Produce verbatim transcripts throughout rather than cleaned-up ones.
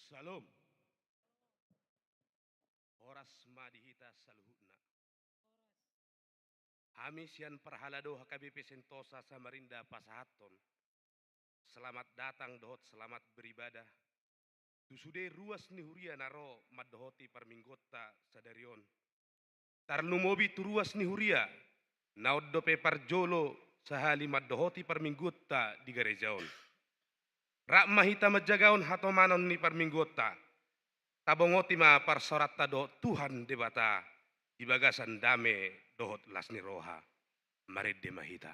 Syalom. Horas ma di hita saluhutna. Hami sian parhalado H K B P Sentosa Samarinda pasahathon selamat datang dohot selamat beribadah tu sude ruas ni huria na ro mandohoti parmingguonta sadari on. Tarlumobi tu ruas ni huria, na on dope parjolo sahali mandohoti parmingguonta di gareja on. Rap ma hita manjagaon hatomanon ni parmingguonta. Tabongoti ma parsaoranta dohot Tuhan Debata di bagasan dame dohot las ni roha. Marende ma hita.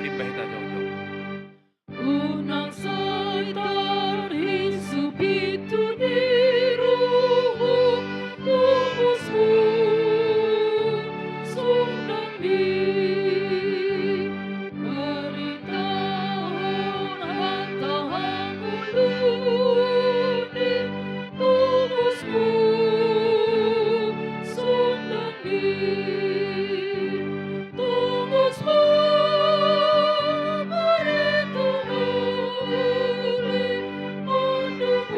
Rimba hita jongjong. Unang sai tarhinsup pintu ni roha, Dohot ma sundang ni, baritahon hata hangoluan i, dohot ma sundang ni. Dohot ma barita na uli, mandok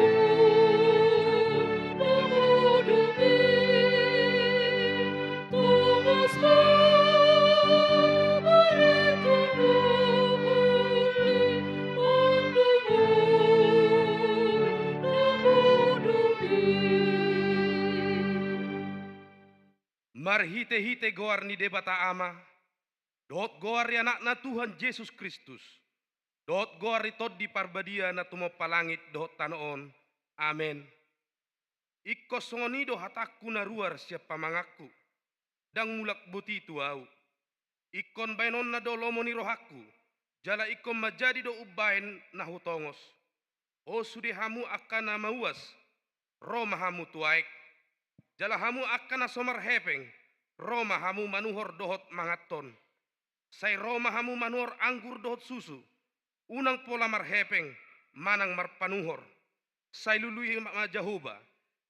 na modom i. Dohot ma barita na uli, mandok na modom i. Marhitehite goar ni Debata Ama, dohot goar ni Anakna Tuhan Jesus Kristus, dohot goar ni Tondi Parbadia na tumompa langit dohot tano on. Amen. Ingkon songon i do hatangku na ruar sian pamanganku, ndang mulak boti tu ahu. Ingkon baenonna do lomo ni rohangku, jala ingkon manjadi do umbaen na hutongos. O sude hamu angka na mauas, ro ma hamu tu aek. Jala hamu angka na so marhepeng, ro ma hamu manuhor dohot manganhon. Sai ro ma hamu manuhor anggur dohot susu, unang pola marhepeng manang marpanuhor. Sai lului ma Jahowa,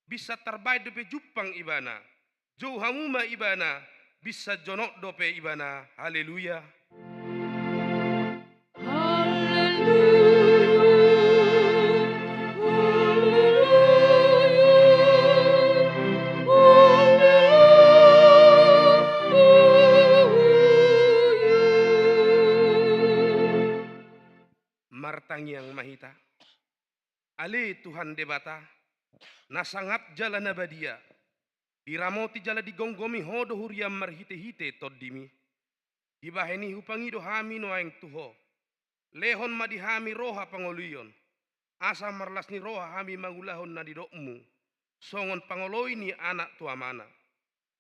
binsan tarbaen dope jumpang Ibana. Jou hamu ma Ibana, binsan jonok dope Ibana. Haleluya. Haleluya. Haleluya. Haleluya. Martangiang ma hita. Ale Tuhan Debata, na sangap jala na badia, diramoti jala digomgomi Ho do huriaM marhitehite TondiMi. Dibahen i hupangido hami nuaeng tu Ho. Lehon ma di hami roha pangoloion, asa marlas ni roha hami mangulahon na nidokMu, songon pangoloi ni anak tu amana.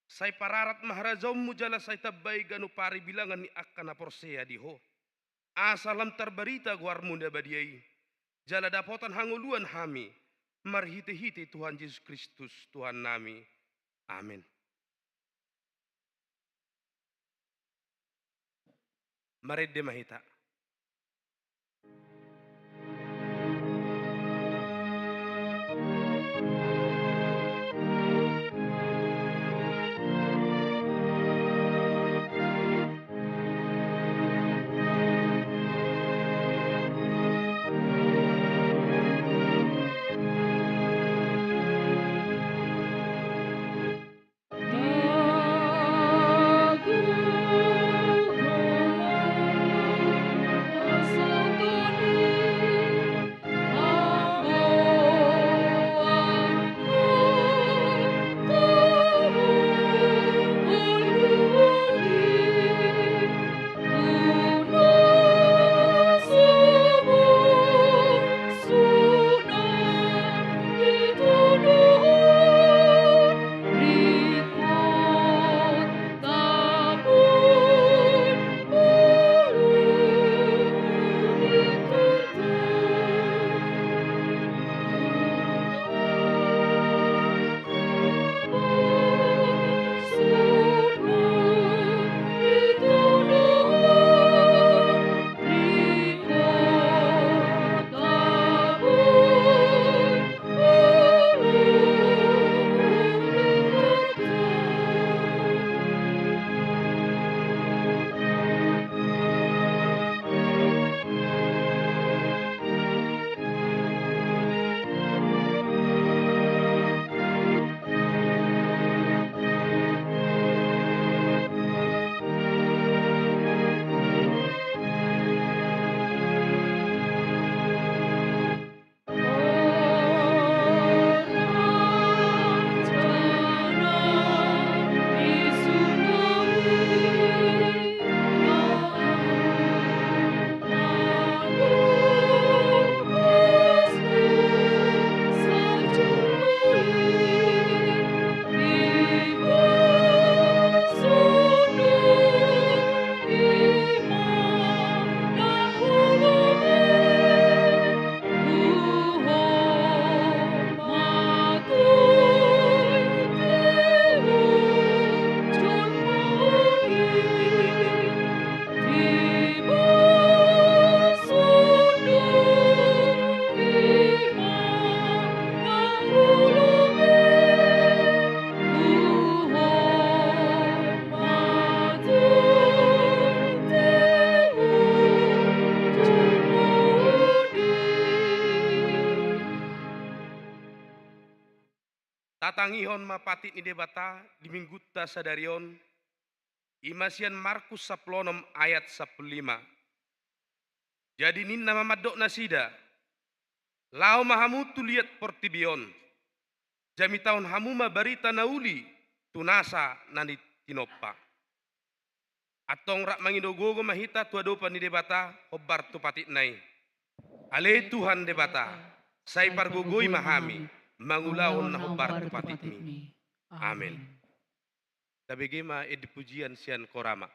Sai pararat ma harajaonMu jala sai tambai ganup ari bilangan ni angka na porsea di Ho. Asa lam tarbarita goarMu na badia i, jala dapotan hangoluan hami, marhitehite Tuhan Jesus Kristus, Tuhannami. Amen. Marende ma hita. Tatangihon ma patik ni Debata di Minggunta sadari on, i ma sian Markus sampulu onom ayat sampulu lima. Jadi ninna ma mandok nasida: Laho ma hamu tu liat portibi on, jamitahon hamu ma barita na uli tu nasa na ni-, tinompa. Antong rap mangido gogo ma hita tu adopan ni Debata hombar tu patikna i. Ale Tuhan Debata, sai pargogoi ma hami mangulahon na hombar tu patikmi. Amen. Tabege ma ende pujian sian korama.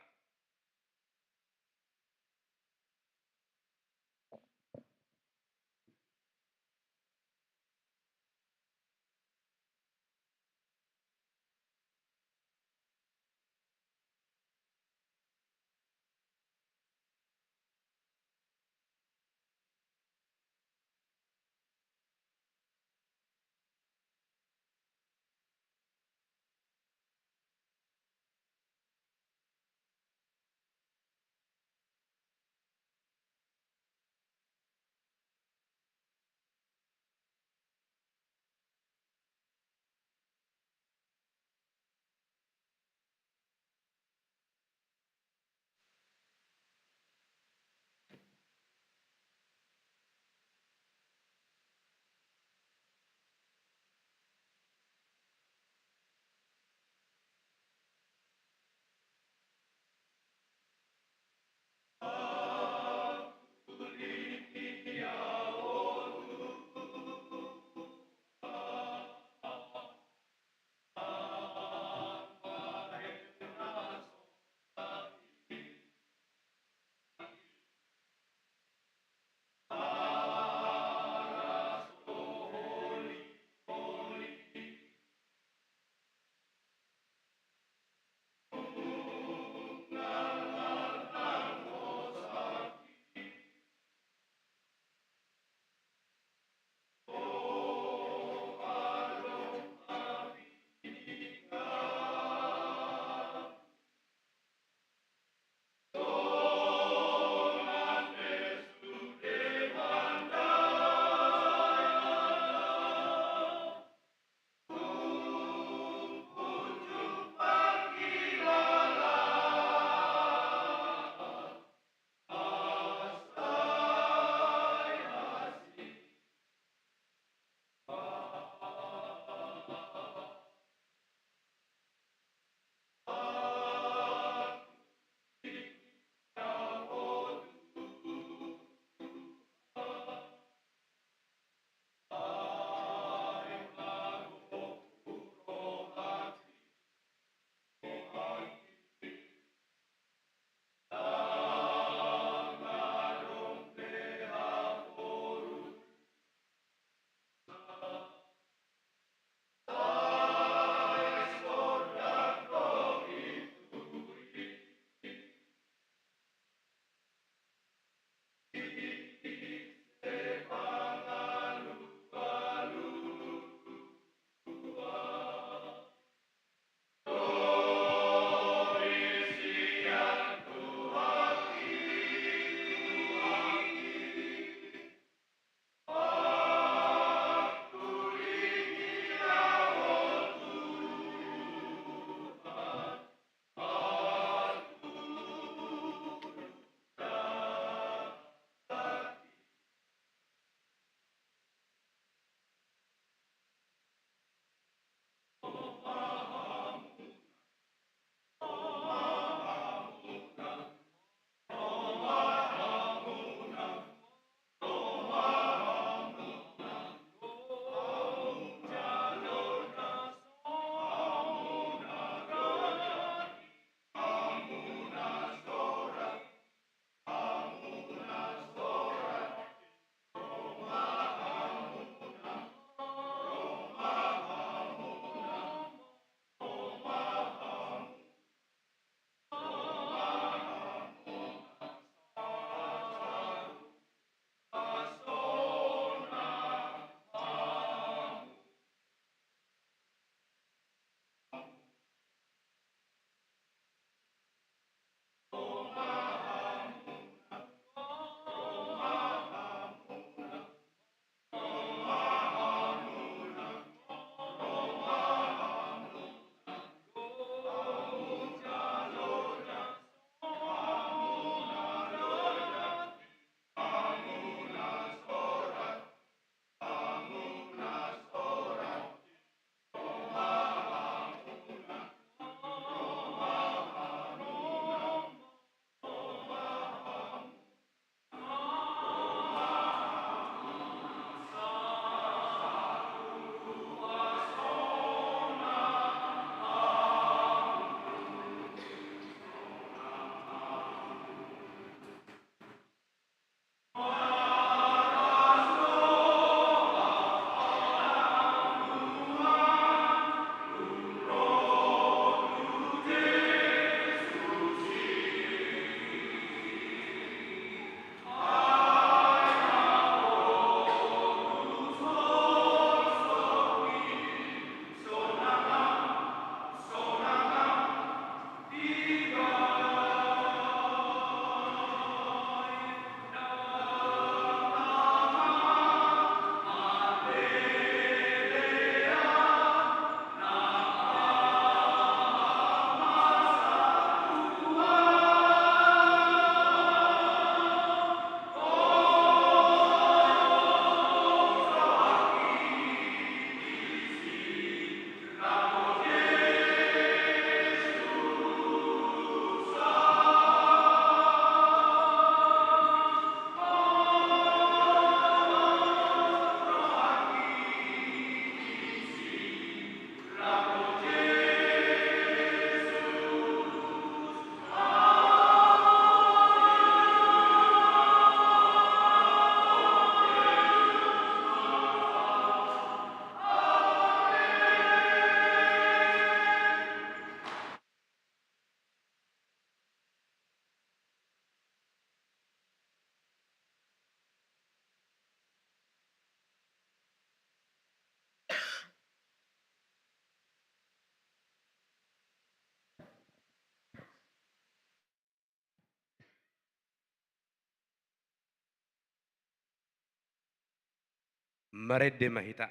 Marende ma hita.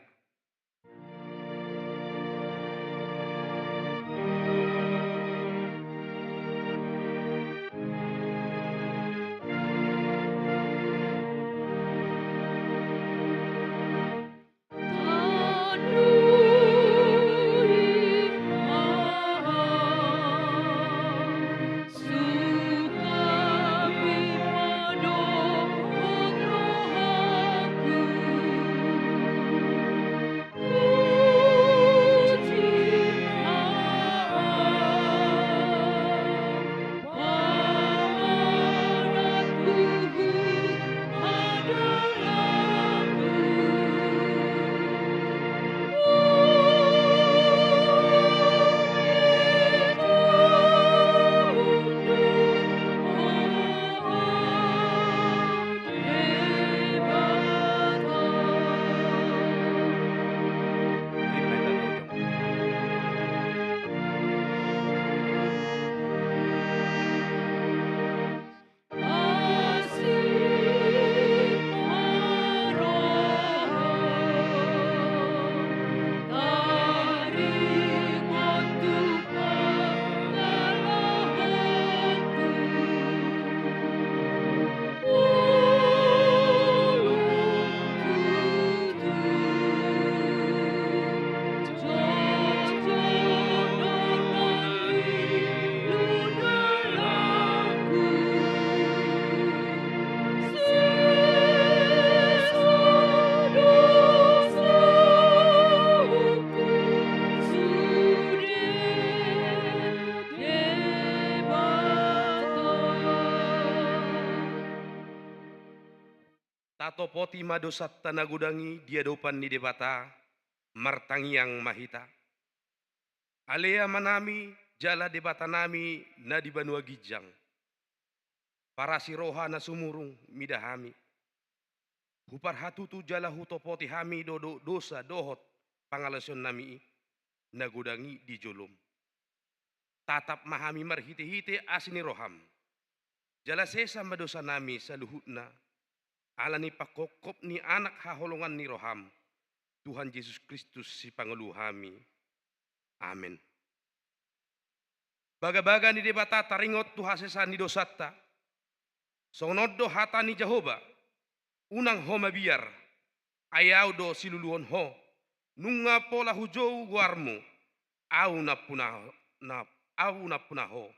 Tatopoti ma dosanta na godang i di adopan ni Debata, martangiang ma hita. Ale Amanami jala Debatanami na di banua ginjang, parasi roha na sumurung mida hami. Huparhatutu jala hutopoti hami do, do dosa dohot pangalaosionnami i na godang i di jolom. Tatap ma hami marhitehite asi ni roham. Jala sesa ma dosanami saluhutna, ala ni panghophop ni Anak haholongan ni roham, Tuhan Jesus Kristus Sipangolu hami. Amen. Bagabaga ni Debata taringot tu hasesaan ni dosanta. Songon on do hata ni Jahowa: Unang ho mabiar, ai Ahu do siluluhon ho. Nunga pola hujou goarmu, Ahu nampuna, na, Ahu nampuna ho.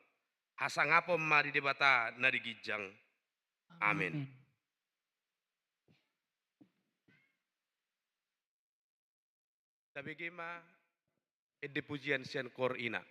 Hasangapon ma di Debata na di ginjang. Amen. Amen. Tabege ma ende pujian sian koor ina.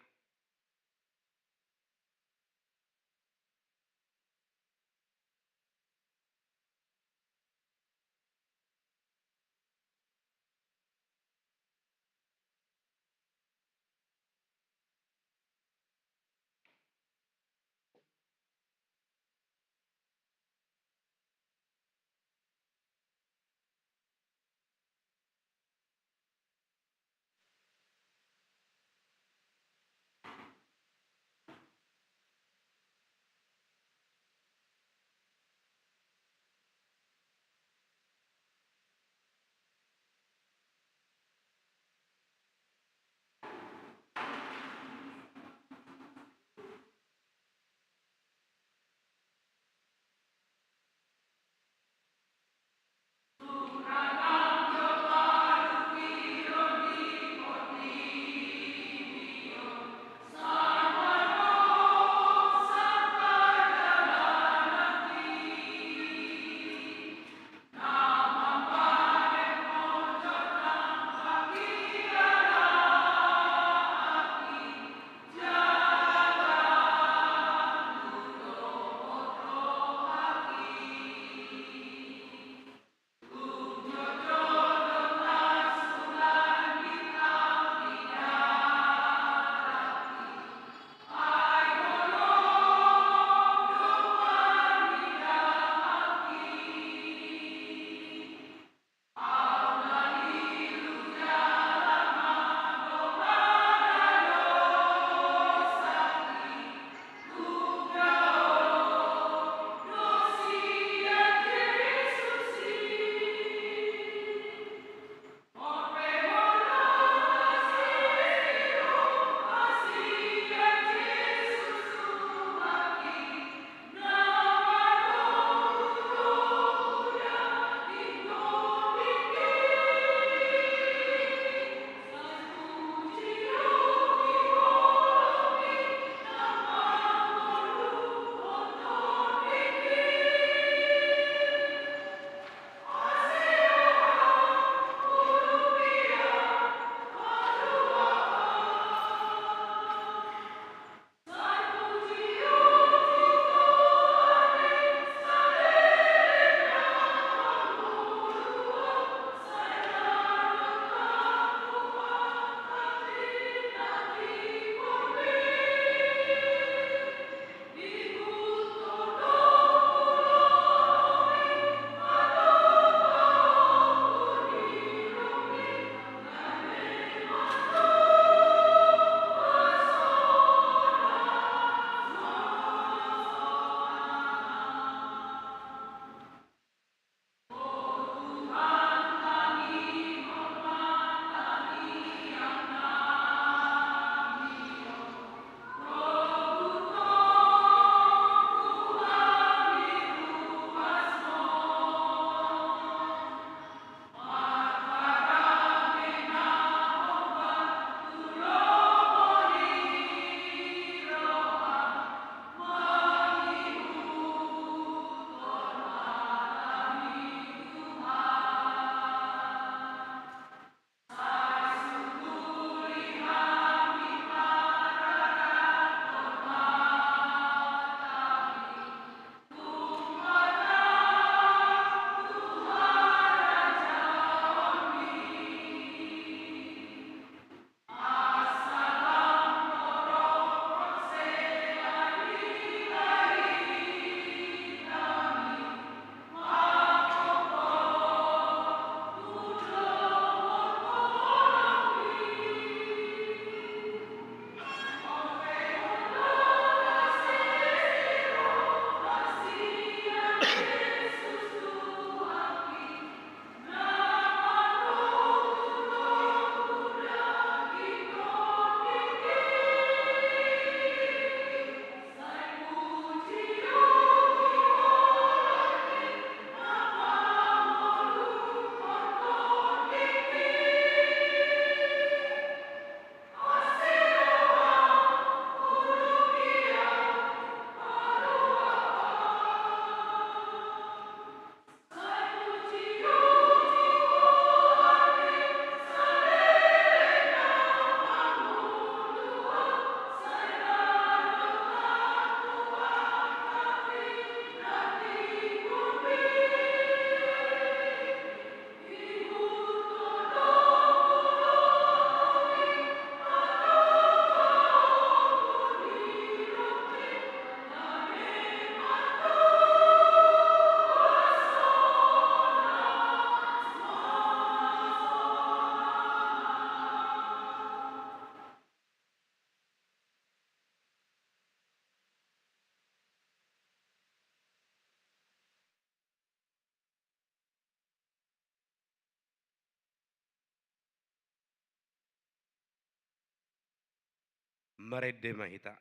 Marende ma hita.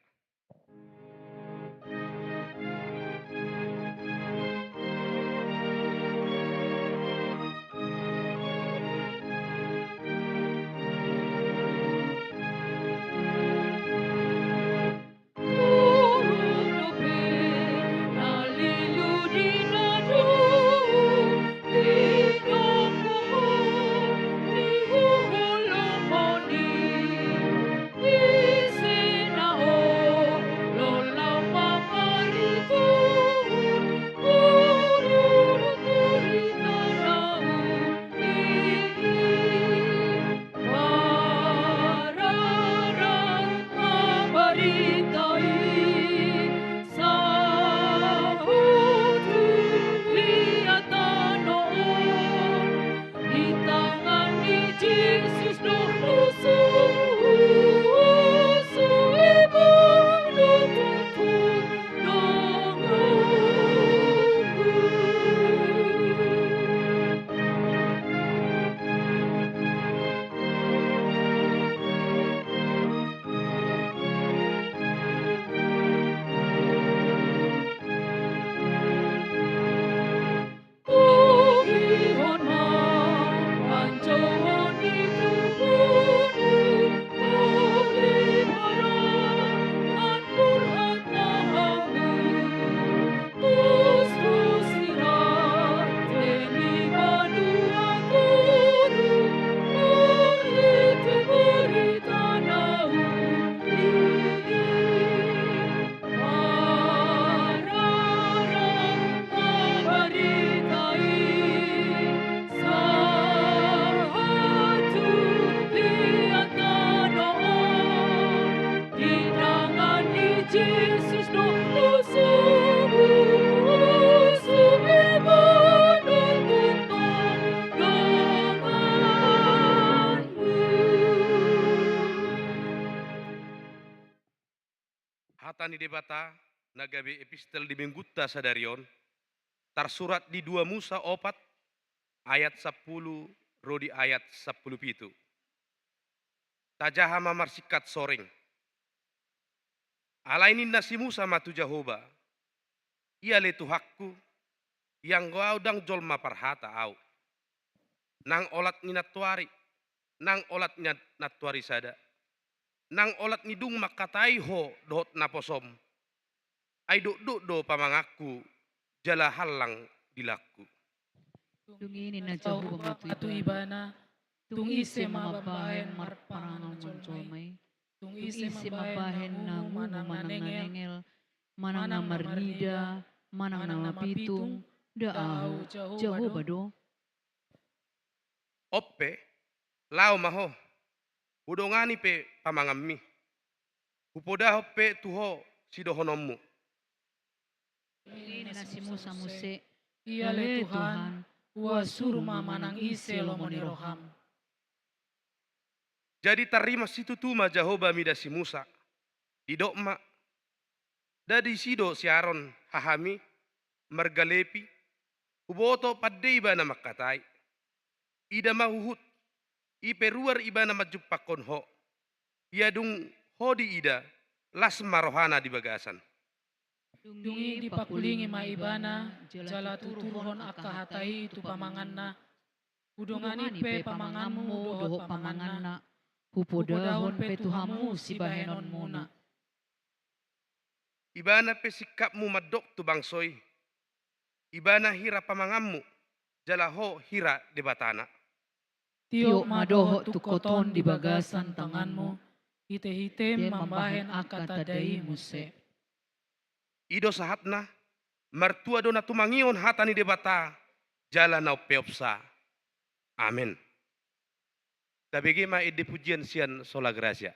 Di tangan ni Jesus do musuh, musuh i bodo tutu donganmu. Hata ni Debata na gabe epistel di Minggunta sadari on, tarsurat di dua Musa opat ayat sampulu ro di ayat sampulu pitu. Tajaha ma marsingkat soreng. Alai ninna si Musa ma tu Jahowa, "Ia ale Tuhanku, ianggo ahu ndang jolma parhata ahu. Nang olat ni nantoari, nang olat ni nantoari sada, nang olat ni dung mangkatai ho dohot naposom, ai dokdok do pamanganku jala hallang dilangku." Dung i ninna Jahowa ma tu ibana, "Tung ise ma mambahen marpanganon jolma i? Tung ise mambahen na ngungu manang na nengel, manang na marnida, manang na mapitung? Nda ahu, Jahowa do?" "On pe, laho ma ho, hudongani pe pamanganmi, hupodahon pe tu ho sidohononmu." Ninna si Musa muse, "Ia ale Tuhan, ua suru ma manang ise lomo ni roham." Jadi tarrimas situtu ma Jahowa mida si Musa. Didok ma, "Nda disi do si Aron hahami, marga Lepi? Huboto pande ibana mangkatai. Ida ma huhut, i pe ruar ibana manjumpangkon ho. Ia dung ho diida, las ma rohana di bagasan." Dung i dipangkulingi ma ibana, jala tuturhon angka hata i tu pamanganna, "Hudongani pe pamanganmu dohot pamanganna, hupodahon pe tu hamu sibahenonmuna." Ibana pe singkapmu mandok tu bangso i, ibana hira pamanganmu, jala ho hira Debatana. Tiop ma dohot tungkot on di bagasan tanganmu, hite-hitem mambahen angka tanda i muse. I do sahatna. Martua do na tumangihon hata ni Debata jala na umpeopsa. Amen. Tabege ma ende pujian sian Sola Gratia.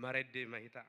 Marende ma hita.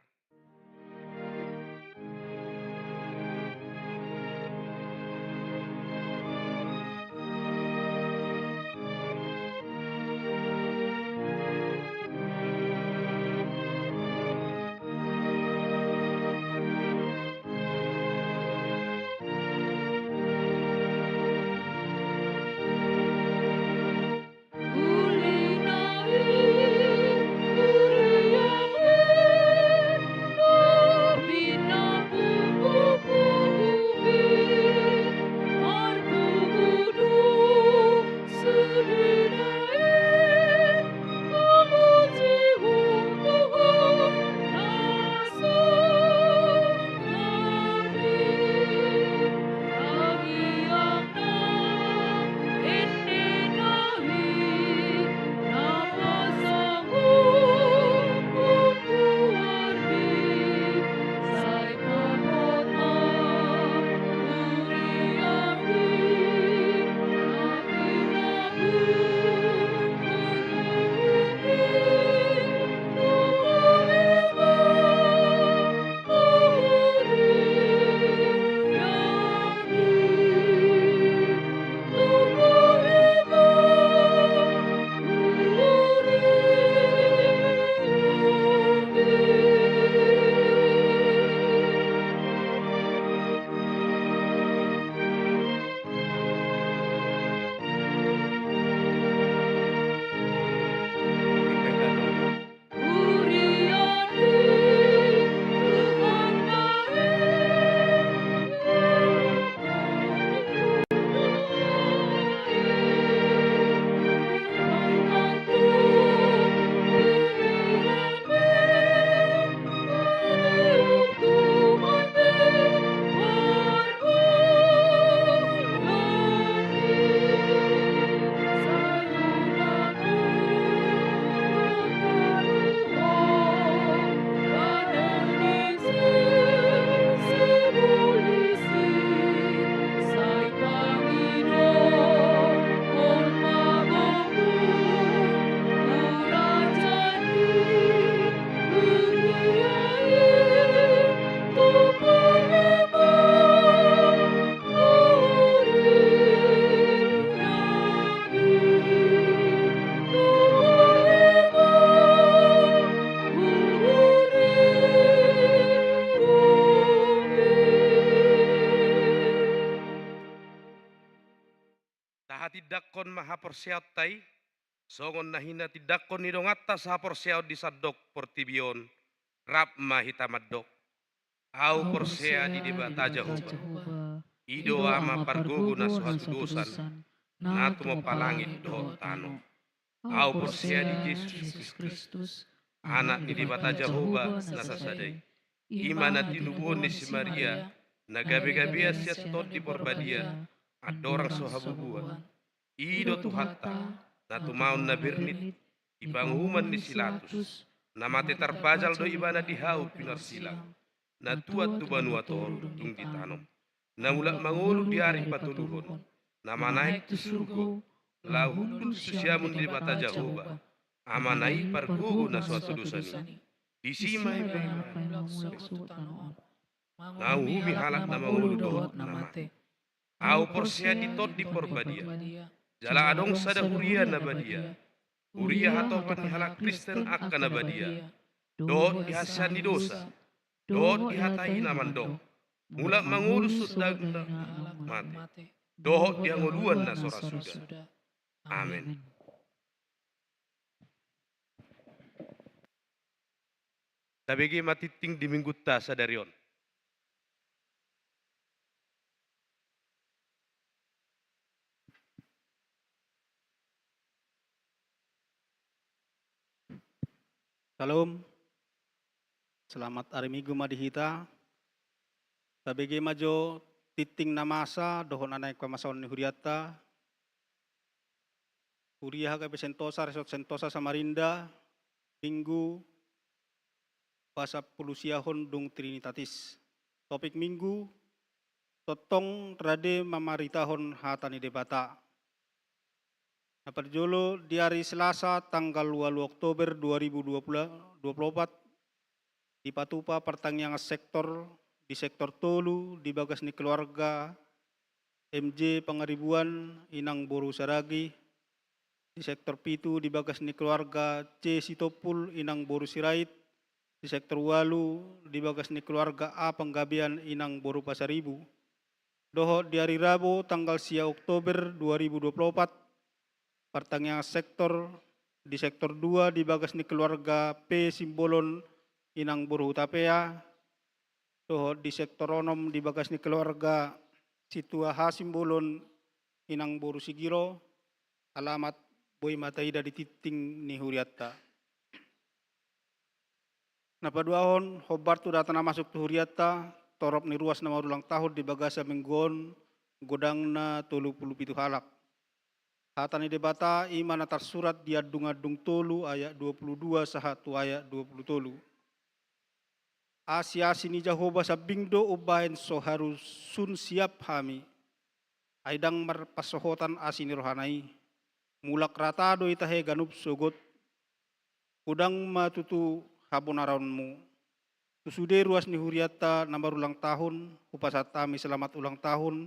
Tahatindangkon ma haporseaonta i, songon na hinatindangkon ni donganta sahaporseaon di sandok portibi on, rap ma hita mandok. Ahu porsea di Debata Jahowa, i do Ama pargogo na so hatudosan, na tumompa langit dohot tano. Ahu porsea di Jesus Kristus, Anak ni Debata Jahowa na sasada i. I ma na tinubuhon ni si Maria, na gabegabean sian Tondi Porbadia, andorang so habubuan. I do Tuhanta, na tumaon na bernit, di panguhuman ni si Latus, na mate tarpajal do Ibana di hau pinarsilang, na tuat tu banua toru dung ditanom, na mulak mangolu di ari patoluhon, na manaek tu surgo, laho hundul tu siamun ni Debata Jahowa, Amana i pargogo na so hatudosan i. Disi ma Ibana mulak suhut tano on, manguhumi halak na mangolu dohot na mate. Ahu porsea di Tondi Porbadia, jala adong sada huria na badia, huria hatopan ni halak Kristen angka na badia, dohot di hasesaan ni dosa, dohot di hata i na mandok, mulak mangolu suhut daging ni halak mate, dohot di hangoluan na so ra suda. Amen. Tabege ma tingting di Minggunta sadari on. Syalom. Selamat ari Minggu ma di hita. Tabege ma jo tingting na masa dohot na naeng pamasaon ni hurianta. Huria H K B Sentosa, Resort Sentosa Samarinda, Minggu, pasampulusiahon dung Trinitatis. Topik Minggu, tongtong rade mamaritahon hata ni Debata. Na parjolo di ari Selasa tanggal ualu Oktober dua ribu dua puluh, dua puluh opat, dipatupa partangiangan sektor di sektor tolu di bagas ni keluarga M J Pangaribuan inang boru Saragi, di sektor pitu di bagas ni keluarga C Sitompul inang boru Sirait, di sektor ualu di bagas ni keluarga A Panggabean inang boru Pasaribu, dohot di ari Rabu tanggal sia Oktober dua ribu dua puluh opat, partangiangan sektor di sektor dua di bagas ni keluarga P Simbolon inang boru Hutapea, dohot di sektor onom di bagas ni keluarga Situa H Simbolon inang boru Sigiro, alamat boi ma taida di tingting ni hurianta. Na paduahon, hombar tu data na masuk tu hurianta, torop ni ruas na marulang tahun di bagasan minggu on, godangna tolu pulu pitu halak. Hata ni Debata i ma na tarsurat di Andung-andung tolu ayat dua pulu dua sahat tu ayat dua pulu tolu. Asi-asi ni Jahowa sambing do umbahen so haru sun siap hami. Ai ndang marpansohotan asi ni rohana i. Mulak rata do i tahe ganup sogot. Godang ma tutu habonaranmu. Tu sude ruas ni hurianta na marulang tahun, hupasahat hami selamat ulang tahun,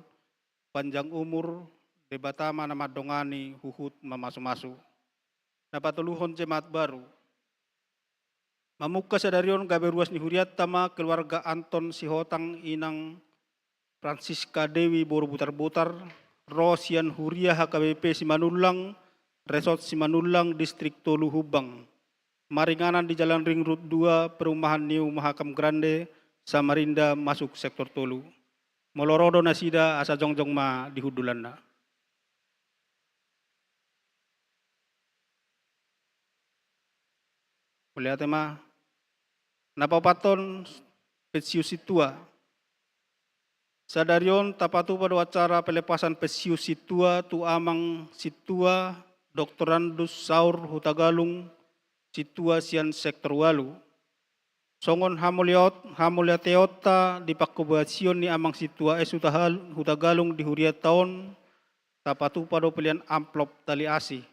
panjang umur, Debata ma na mandongani huhut mamasumasu. Na patoluhon, jemaat baru. Mamungka sadari on gabe ruas ni hurianta ma keluarga Anton Sihotang inang Francisca Dewi boru Butarbutar, ro sian huria H K B P Simanullang, Resort Simanullang, Distrik tolu Humbang. Maringanan di Jalan Ring Road dua, perumahan New Mahakam Grande, Samarinda, masuk sektor tolu. Molo ro do nasida, asa jongjong ma di hundulanna. Mauliate ma. Na paopathon, pensiun sintua. Sadari on tapatupa do acara pelepasan pensiun sintua tu amang sintua Doktorandus Saur Hutagalung, sintua sian sektor ualu. Songon hamuliaot-, hamuliateonta di pangkobasion ni amang sintua S Hutahal-, Hutagalung di hurianta on, tapatupa do pelean amplop tali asi.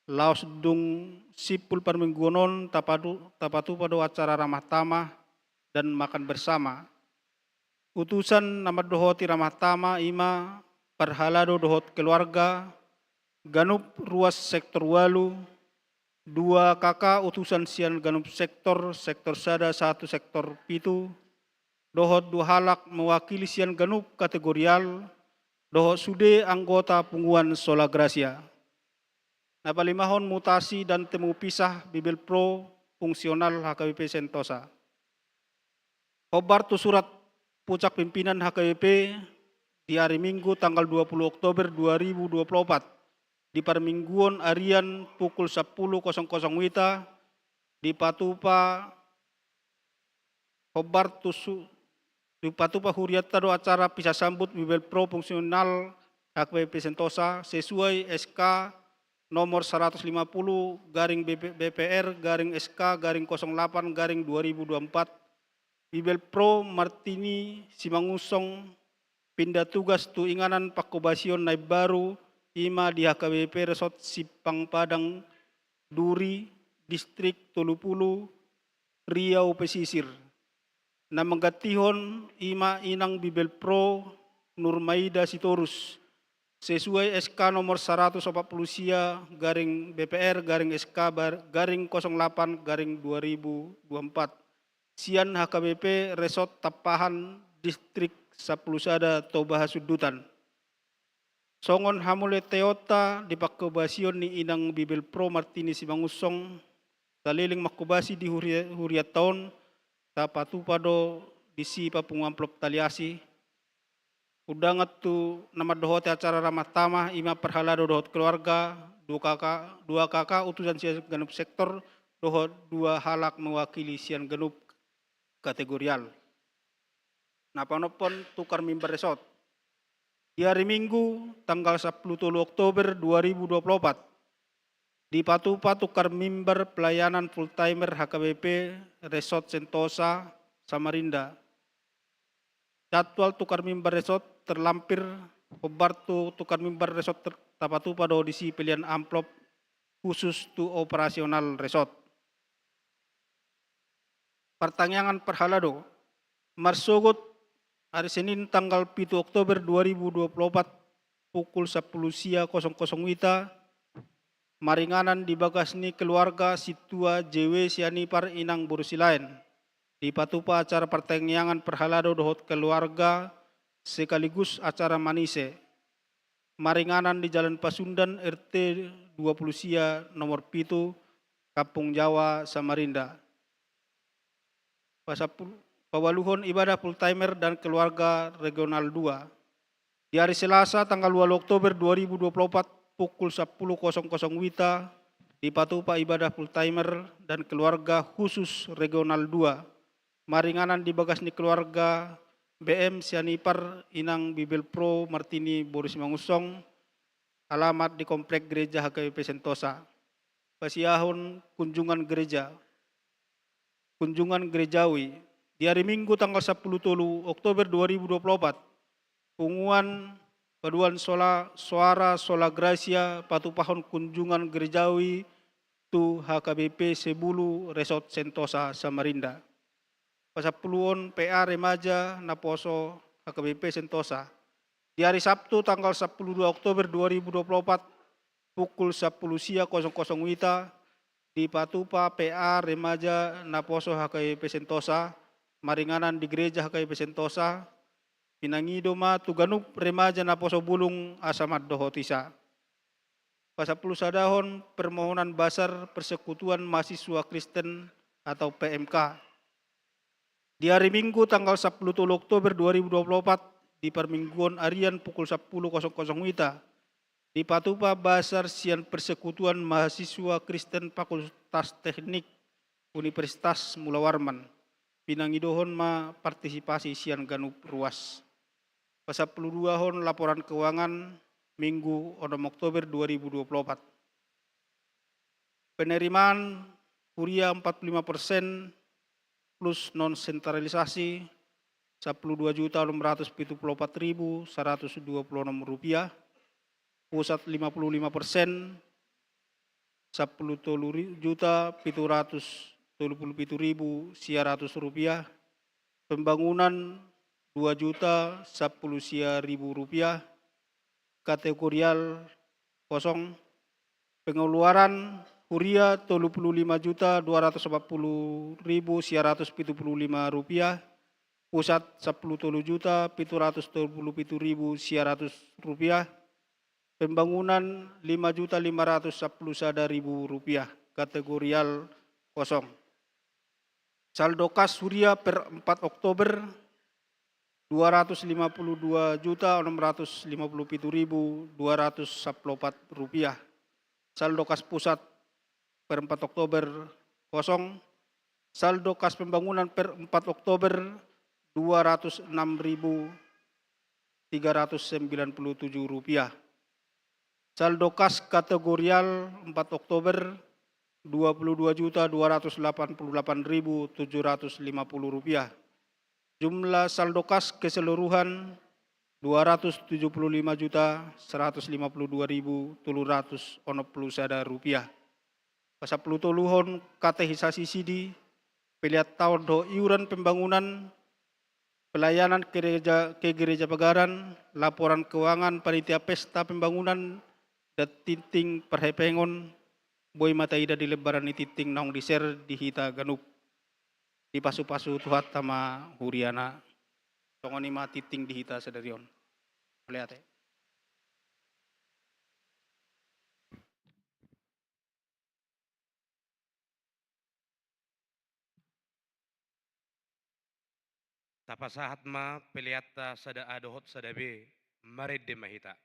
Laos dung simpul parmingguon on tapadu-, tapatupa do acara ramah tamah dan makan bersama. Utusan na mandohoti ramah tamah i ma parhalado dohot keluarga, ganup ruas sektor ualu, dua K K utusan sian ganup sektor, sektor sada sahat tu sektor pitu, dohot dua halak mewakili sian ganup kategorial, dohot sude anggota punguan Sola Gracia. Na palimahon, mutasi dan temu pisah Bibelvrouw fungsional H K B P Sentosa. Hombar tu surat puncak pimpinan H K B P di ari Minggu tanggal dua puluh Oktober dua ribu dua puluh opat, di parmingguon arian pukul sampulu kosong kosong wita, dipatupa hombar tu su-, dipatupa hurianta do acara pisah sambut Bibelvrouw fungsional H K B P Sentosa sesuai S K nomor seratus lima puluh garing B P, B P R garing S K garing kosong delapan garing dua ribu dua puluh empat, Bibelvrouw Martini Simangunsong pindah tugas tu inganan pangkobasion na imbaru, i ma di H K B P Resort Simpang Padang Duri, Distrik tolu pulu, Riau Pesisir. Na manggantihon i ma inang Bibelvrouw Nurmaida Sitorus, sesuai S K nomor seratus opat pulu sia garing B P R garing S K bar-, garing kosong delapan garing dua ribu dua puluh empat, sian H K B P Resort Tampahan, Distrik sampulu sada Toba Hasundutan. Songon hamuliateonta di pangkobasion ni inang Bibelvrouw Martini Simangunsong, saleleng mangkobasi di huria-, hurianta on, tapatupa do disi papungu amplop tali asi. Undangan tu na mandohoti acara ramah tamah, i ma parhalado dohot keluarga, dua K K, dua K K utusan sian ganup sektor, dohot dua halak mewakili sian ganup kategorial. Na paonomhon, tukar mimbar resort. Di ari Minggu tanggal sampulu tolu Oktober dua ribu dua puluh opat, dipatupa tukar mimbar pelayanan full timer H K B P Resort Sentosa Samarinda. Jadwal tukar mimbar resort terlampir, hombar tu tukar mimbar resort ter-, tapatupa do disi pelean amplop khusus tu operasional resort. Partangiangan parhalado. Marsogot ari Senin tanggal pitu Oktober dua ribu dua puluh opat pukul sampulu sia kosong kosong wita, maringanan di bagas ni keluarga sintua J W Sianipar inang boru Silaen. Dipatupa acara partangiangan parhalado dohot keluarga sekaligus acara manise. Maringanan di Jalan Pasundan R T dua puluh sia nomor pitu, Kampung Jawa, Samarinda. Pasampul-, paualuhon ibadah full timer dan keluarga regional dua. Di ari Selasa tanggal ualu Oktober dua ribu dua puluh opat pukul sampulu kosong kosong wita, dipatupa ibadah full timer dan keluarga khusus regional dua. Maringanan di bagas ni keluarga B M Sianipar inang Bibelvrouw Martini boru Simangunsong, alamat di Komplek Gereja H K B P Sentosa. Pasiahon kunjungan gereja. Kunjungan gerejawi. Di ari Minggu tanggal sampulu tolu Oktober dua ribu dua puluh opat, punguan paduan sola, soara sola Gratia patupahon kunjungan gerejawi tu H K B P Sebulu Resort Sentosa Samarinda. Pasampuluhon P A remaja naposo H K B P Sentosa. Di ari Sabtu tanggal sampulu dua Oktober dua ribu dua puluh opat pukul sampulu sia kosong kosong wita, dipatupa P A remaja naposo H K B P Sentosa, maringanan di gereja H K B P Sentosa. Pinangido ma tu ganup remaja naposo bulung asa mandohoti sa. Pasampulu sadahon permohonan basar Persekutuan Mahasiswa Kristen atau P M K. Di ari Minggu tanggal sampulu tolu Oktober dua ribu dua puluh opat, di parmingguon arian pukul sampulu kosong kosong wita, dipatupa basar sian Persekutuan Mahasiswa Kristen Fakultas Teknik Universitas Mula Warman. Pinangidohon ma partisipasi sian ganup ruas. Pasampulu duahon laporan keuangan Minggu onom Oktober dua ribu dua puluh opat. Penerimaan huria empat puluh lima persen plus non sentralisasi, sampulu dua juta onom ratus pitu puluh opat ribu saratus dua puluh onom rupiah. Pusat lima puluh lima persen, sampulu tolu ri-, juta pitu ratus tolu puluh pitu ribu sia ratus rupiah. Pembangunan dua juta sampulu sia ribu rupiah. Kategorial kosong. Pengeluaran huria tolu puluh lima juta dua ratus empat puluh ribu sia ratus pitu puluh lima rupiah. Pusat sampulu tolu juta pitu ratus tolu puluh pitu ribu sia ratus rupiah. Pembangunan lima juta lima ratus sampulu sada ribu rupiah, kategorial kosong. Saldo kas huria per empat Oktober, dua ratus lima puluh dua juta enam ratus lima puluh pitu ribu dua ratus sampulu opat rupiah. Saldo kas pusat per empat Oktober, kosong. Saldo kas pembangunan per empat Oktober, dua ratus enam ribu tiga ratus sembilan puluh tujuh rupiah. Saldo kas kategorial empat Oktober, dua puluh dua juta dua ratus delapan puluh delapan ribu tujuh ratus lima puluh rupiah. Jumlah saldo kas keseluruhan, dua ratus tujuh puluh lima juta seratus lima puluh dua ribu tolu ratus onom puluh sada rupiah. Pasampulu toluhon katekisasi sidi, pelean taon dohot iuran pembangunan, pelayanan gereja, kegerejapagaran, laporan keuangan panitia pesta pembangunan, dan tinting parhepengon, boi ma taida di lembaran ni tinting naung di-share di hita ganup. Dipasupasu Tuhanta ma huriana. Songon i ma tinting di hita sadari on. Mauliate. Tapasahat ma peleanta sada A dohot sada B, marende ma hita.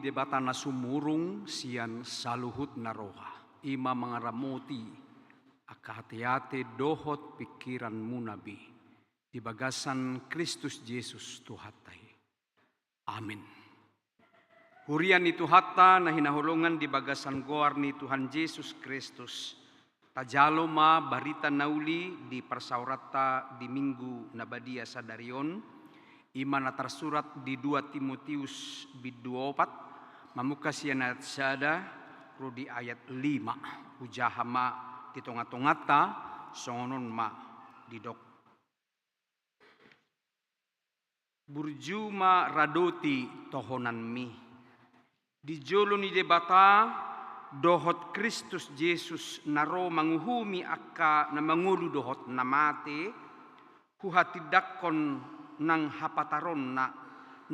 Debata na sumurung sian saluhutna roha, i ma mangaramoti angka ateate dohot pingkiranmuna be di bagasan Kristus Jesus Tuhanta i. Amin. Huria ni Tuhanta na hinaholongan di bagasan goar ni Tuhan Jesus Kristus, tajalo ma barita na uli di parsaoranta di Minggu na badia sadari on, i ma na tarsurat di dua Timoteus bindu opat, mamungka sian ayat sada ro di ayat lima. Hujaha ma di tongatonganta, songon on ma didok. Burju ma radoti tohonanmi. Di jolo ni Debata dohot Kristus Jesus na ro manguhumi angka na mangolu dohot na mate, huhatindangkon nang hapataronna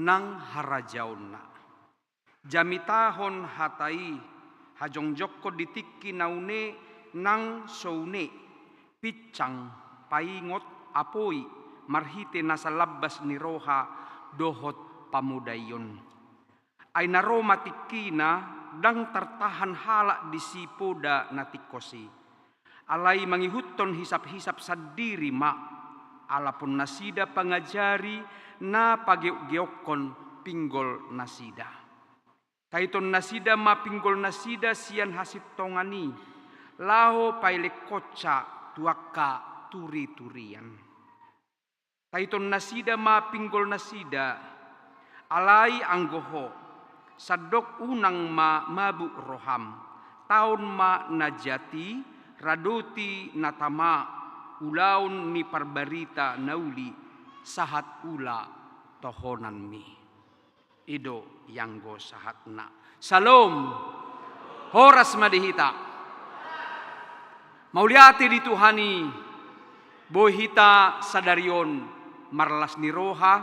nang harajaonna. Jamitahon hata i, hajongjongkon di tingki na une nang so une, pinsang, paingot, apoi, marhite nasa lambas ni roha dohot pamodaion. Ai na ro ma tingkina, ndang tartahan halak disi poda na tingkos i. Alai mangihuthon hisap-hisap sandiri ma, alapon nasida pangajari na pageokgeokkon pinggol nasida. Taiton nasida ma pinggol nasida sian hasintongan i, laho paelekkonsa tu angka turiturian. Taiton nasida ma pinggol nasida, alai anggo ho, sandok unang ma mabuk roham, taon ma na jat i, radoti na tama, ulaon ni parbarita na uli, sahat ula tohonanmi. I do ianggo sahatna. Syalom. Horas ma di hita. Mauliate di Tuhan i, boi hita sadari on marlas ni roha,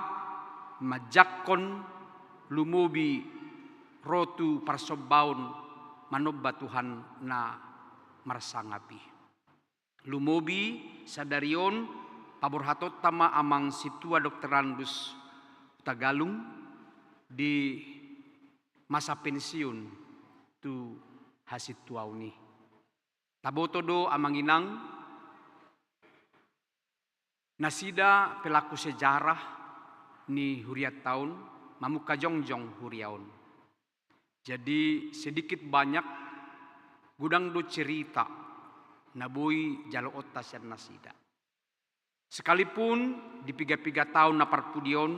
manjangkon, lumobi ro tu parsombaon manomba Tuhan na marsangap i. Lumobi sadari on paborhatonta ma amang sintua doktorandus Hutagalung di masa pensiun tu hasintuaon i. Taboto do amang inang, nasida pelaku sejarah ni hurianta on, mamungka jongjong huria on. Jadi sedikit banyak godang do cerita na boi jaloonta sian nasida. Sekalipun di piga-piga taon na parpudi on,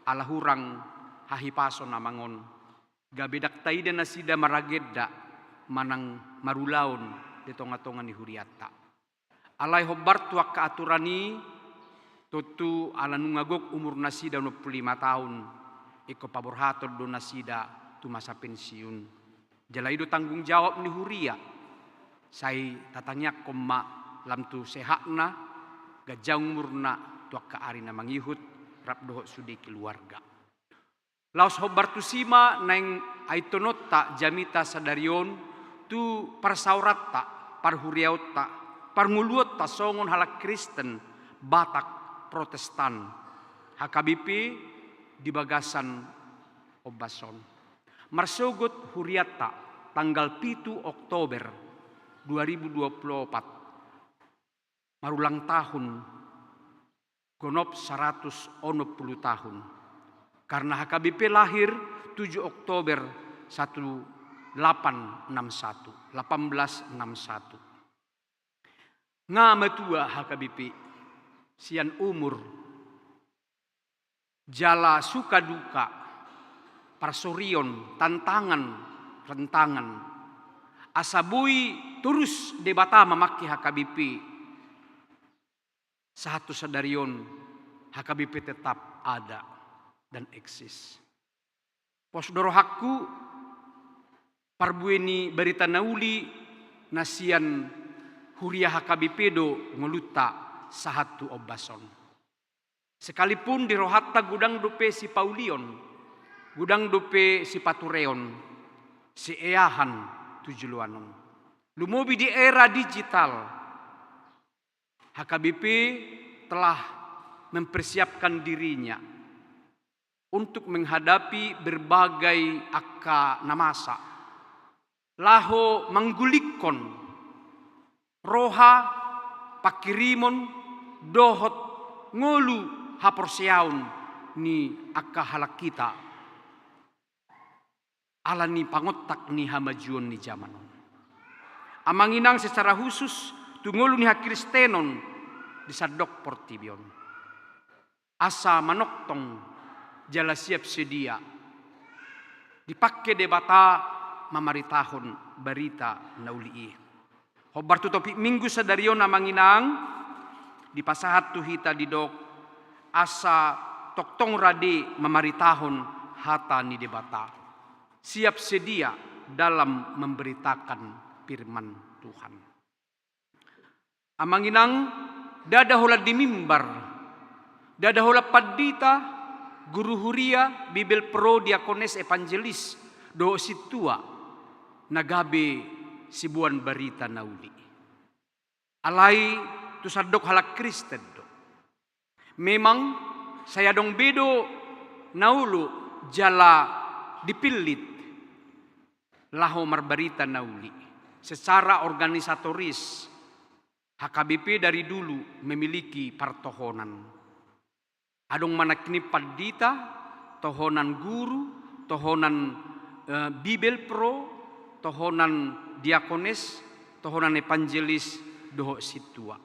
ala hurang hahipason amang on, gabe ndang taida nasida maragenda manang marulaon di tonga-tonga ni hurianta. Alai hombar tu angka aturan i, tontu ala nunga gok umur nasida onom pulu lima taon, ingkon paborhaton do nasida tu masa pensiun. Jala i do tanggung jawab ni huria. Sai tatangiangkon ma lam tu sehatna, ganjang umurna tu angka ari na mangihut, rap dohot sude keluarga. Laos hombar tusi ma naeng aintononta jamita sadari on tu parsaoranta, parhuriaonta, parngoluonta songon halak Kristen Batak Protestan, H K B P, di bagasan ombas on. Marsogot hurianta tanggal pitu Oktober dua ribu dua puluh opat, marulang tahun, gonop saratus onom pulu tahun. Karna H K B P lahir tujuh Oktober satu delapan enam satu, delapan belas enam satu. Nga matua H K B P sian umur, jala suka duka, parsorion, tantangan, rentangan. Asa boi torus Debata mamangke H K B P. Sahat tu sadari on, H K B P tetap ada dan eksis. Pos do rohangku, parbue ni barita na uli na sian huria H K B P do ngolunta sahat tu ombas on. Sekalipun di rohanta godang dope sipaulion, godang dope sipatureon, sieahan tu joloan on. Lumobi di era digital, H K B P telah mempersiapkan dirinya untuk menghadapi berbagai angka na masa, laho manggulingkon roha, pangkirimon dohot ngolu haporseaon ni angka halak hita, ala ni pangontak ni hamajuon ni jaman on. Amang inang, secara khusus tu ngolu ni hakristenon di sandok portibi on, asa manongtong jala siap sedia dipangke Debata mamaritahon barita na uli i. Hombar tu topik Minggu sadari on, amang inang, dipasahat tu hita didok asa tongtong rade mamaritahon hata ni Debata, siap sedia dalam memberitakan firman Tuhan. Amang inang, ndada holan di mimbar, ndada holan pandita, guru huria, bibelvrouw, diakones, evangelis dohot sintua na gabe siboan barita na uli. Alai tu sandok halak Kristen do. Memang sai adong be do na olo jala dipillit laho marbarita na uli. Secara organisatoris, H K B P dari dulu memiliki partohonan. Adong ma nangkining pandita, tohonan guru, tohonan, eh, bibelvrouw, tohonan diakones, tohonan evangelis dohot sintua.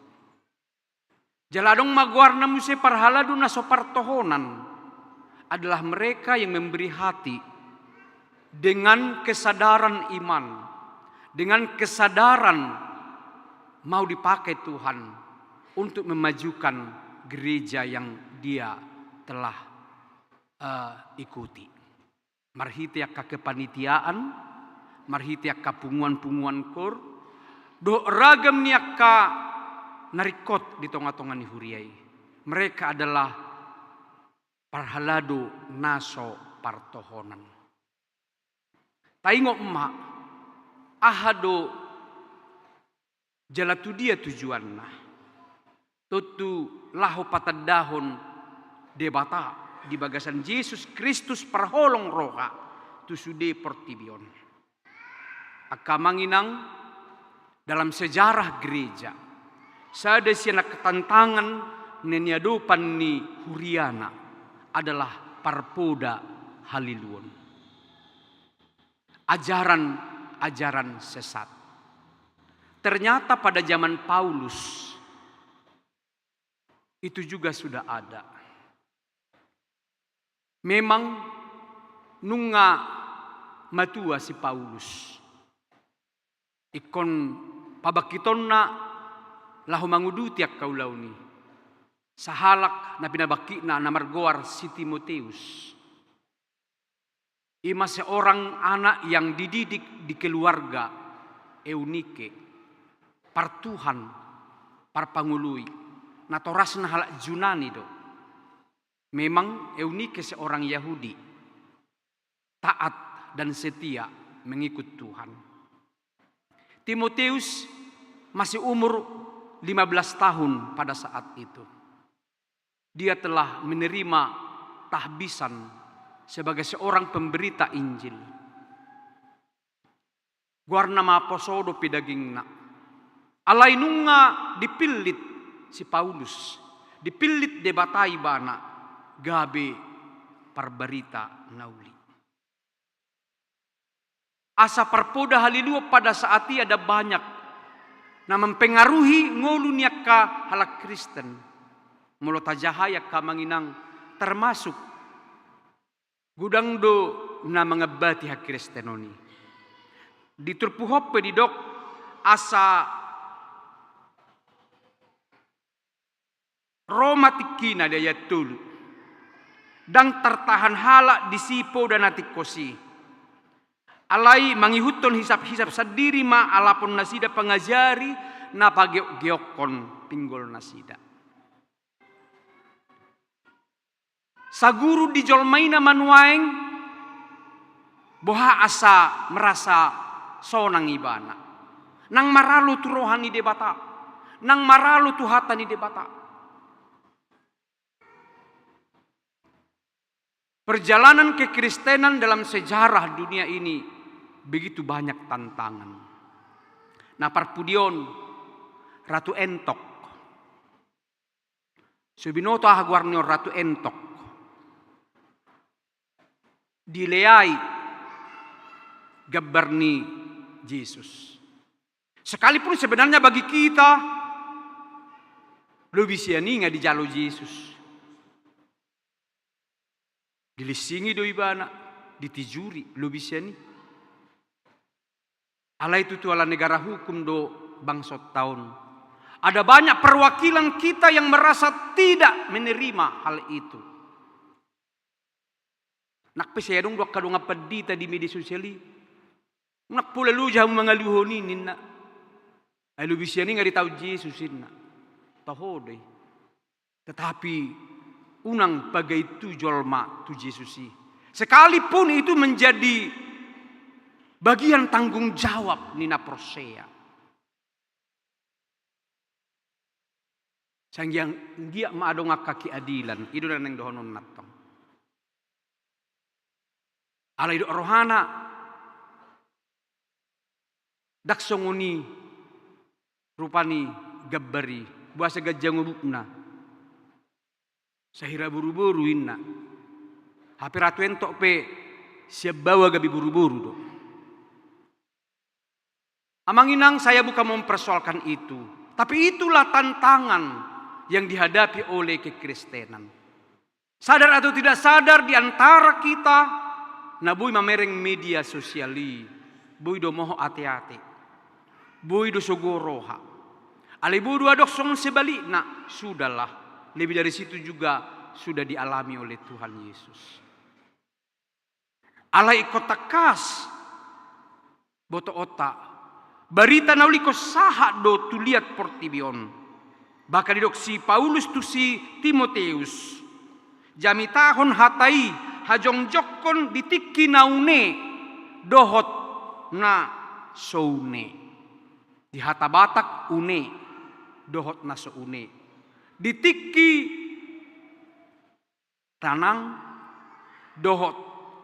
Jala adong ma goarna muse parhalado na so partohonan, adalah mereka yang memberi hati dengan kesadaran iman, dengan kesadaran mau dipakai Tuhan untuk memajukan gereja yang dia telah, eh, ikuti. Marhite angka kepanitiaan, marhite angka punguan-punguan koor, dohot ragam ni angka na ringkot di tonga-tonga ni huria i. Mereka adalah parhalado na so partohonan. Taingot ma, aha do jala tu dia tujuanna. Tontu laho patandahon Debata di bagasan Jesus Kristus parholong roha tu sude portibi on. Angka amang inang, dalam sejarah gereja, sada sian angka tantangan na niadopan ni huriana adalah parpoda haliluon, ajaran-ajaran sesat. Ternyata pada zaman Paulus itu juga sudah ada. Memang nunga matua si Paulus. Ingkon pabangkitonna laho manguduti angka ulaon i. Sahalak na pinabangkitna na margoar si Timoteus. I ma seorang anak yang dididik di keluarga Eunike, partuhan, parpangoloi, natorasna halak Junani do. Memang Eunike seorang Yahudi, taat dan setia mengikut Tuhan. Timoteus masih umur lima belas tahun pada saat itu. Dia telah menerima tahbisan sebagai seorang pemberita Injil. Goarna ma poso dope dagingna. Alai nunga dipillit si Paulus, dipillit Debata ibana gabe parbarita na uli. Asa parpoda haliluon pada saat i ada banyak na mempengaruhi ngolu ni angka halak Kristen. Molo tajahai angka amang inang, termasuk godang do na mangambati hakristenon i. Di turpuk on pe didok asa ro ma tingkina di ayat tolu. Ndang tartahan halak disi poda na tingkos i. Alai mangihuthon hisap-hisap sandiri ma alapon nasida pangajari na pageok-geokhon pinggol nasida. Saguru di jolma i na manuaeng, boha asa merasa sonang ibana. Nang maralo tu roha ni Debata, nang maralo tu hata ni Debata. Perjalanan kekristenan dalam sejarah dunia ini begitu banyak tantangan. Na parpudi on, Ratu Entok. So binoto aha goar ni on, Ratu Entok. Dileai gambar ni Jesus. Sekalipun sebenarnya bagi kita, lobi sian i nga dijalo Jesus. Dilinsingi do ibana, ditijuri, lobi sian i. Alai tutu ala negara hukum do bangsonta on. Ada banyak perwakilan kita yang merasa tidak menerima hal itu. Nang pe sai adong do angka dongan pandita di media sosial i. Nang pola loja hamu mangaluhon i ninna. Ai lobi sian i nga ditaon Jesus ninna. Toho do i. Tetapi unang pagait tu jolma tu Jesus i. Sekalipun itu menjadi bagian tanggung jawab ni na porsea. Sanggiang anggiat ma adong angka keadilan, i do na naeng dohononna tong. Alai didok rohana, ndang songon i rupa ni gambar i, boasa ganjang obukna. Sahira boruboru inna. Hape Ratu Entok pe sian baoa gabe boruboru do. Amang inang, saya bukan mempersoalkan itu. Tapi itulah tantangan yang dihadapi oleh kekristenan. Sadar atau tidak sadar, di antara kita na boi mamereng media sosial i, boi do mohop ateate, boi do sogo roha. Alai boi do adong songon sebalikna, sudahlah. Lebih dari situ juga sudah dialami oleh Tuhan Yesus. Alai ingkon tangkas botoonta, barita na uli ingkon sahat do tu liat portibi on. Bahkan didok si Paulus tu si Timoteus, jamitahon hata i hajongjongkon di tingki na une dohot na so une. Di hata Batak, une dohot na so une. Di tingki tanang dohot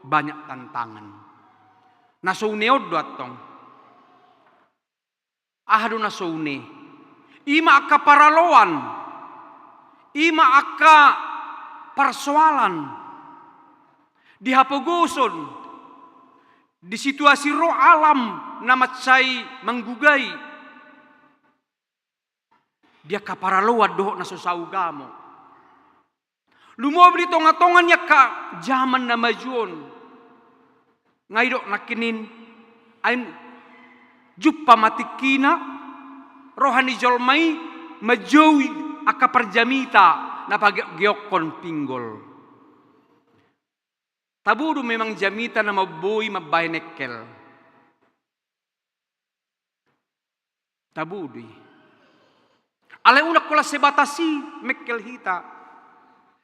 banyak tantangan. Na so une on do antong. Aha do na so une? I ma angka paraloan, i ma angka parsoalan di hapogoson, di situasi roh alam na mansai manggugai. Di angka paraloan dohot na so saugamo. Lumobi di tongatonga ni angka jaman na maju on. Nga didok nangkining, ai jumpa ma tingkina, roha ni jolma i manjou angka parjamita na pageokgeokkon pinggol. Tabo do memang jamita na mamboan mambahen engkel. Tabo do i. Alai unang holan sebatas i mengkel hita.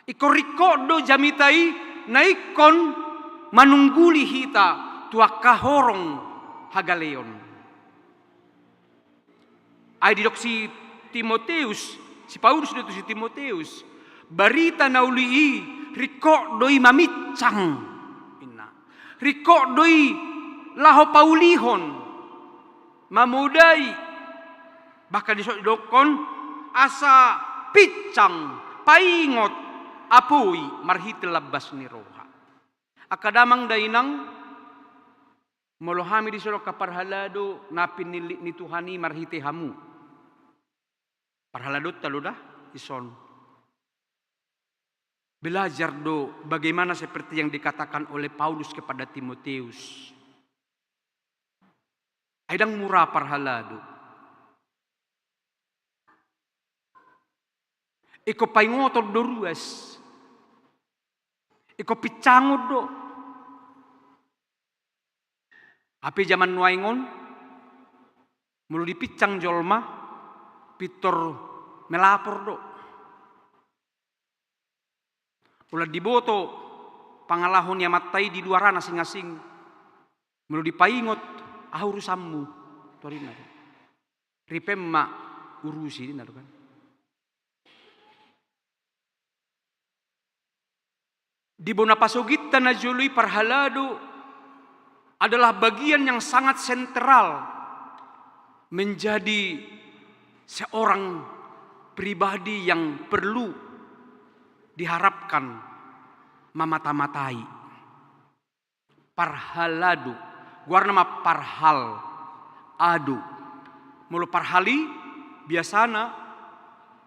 Ingkon ringkot do jamita i na ingkon manungguli hita tu angka horong hagaleon. Ai didok si Timoteus, si Paulus do tu si Timoteus, barita na uli i ringkot do i mamincang, inna. Ringkot do i laho paulihon, mamodai, bahkan dison didokkon asa pinsang, paingot, apoi marhite lambas ni roha. Angka damang dainang, molo hami dison angka parhalado na pinillit ni Tuhan i marhite hamu. Parhaladonta do da dison. Belajar do bagaimana seperti yang dikatakan oleh Paulus kepada Timoteus. Ai ndang mura parhalado. Ingkon paingoton do ruas. Ingkon pinsangon do. Hape jaman nuaeng on, molo dipinsang jolma, pintor melapor do. Holan diboto pangalaho ni amanta i di luaran asing-asing. Molo dipaingot, aha urusanmu? Torinna do. Ripem ma urusi ninna do kan. Di bona pasogitta na jolo i, parhalado adalah bagian yang sangat sentral menjadi seorang pribadi yang perlu diharapkan mamata-matai. Parhalado, goarna ma parhal, ado. Molo parhal i biasana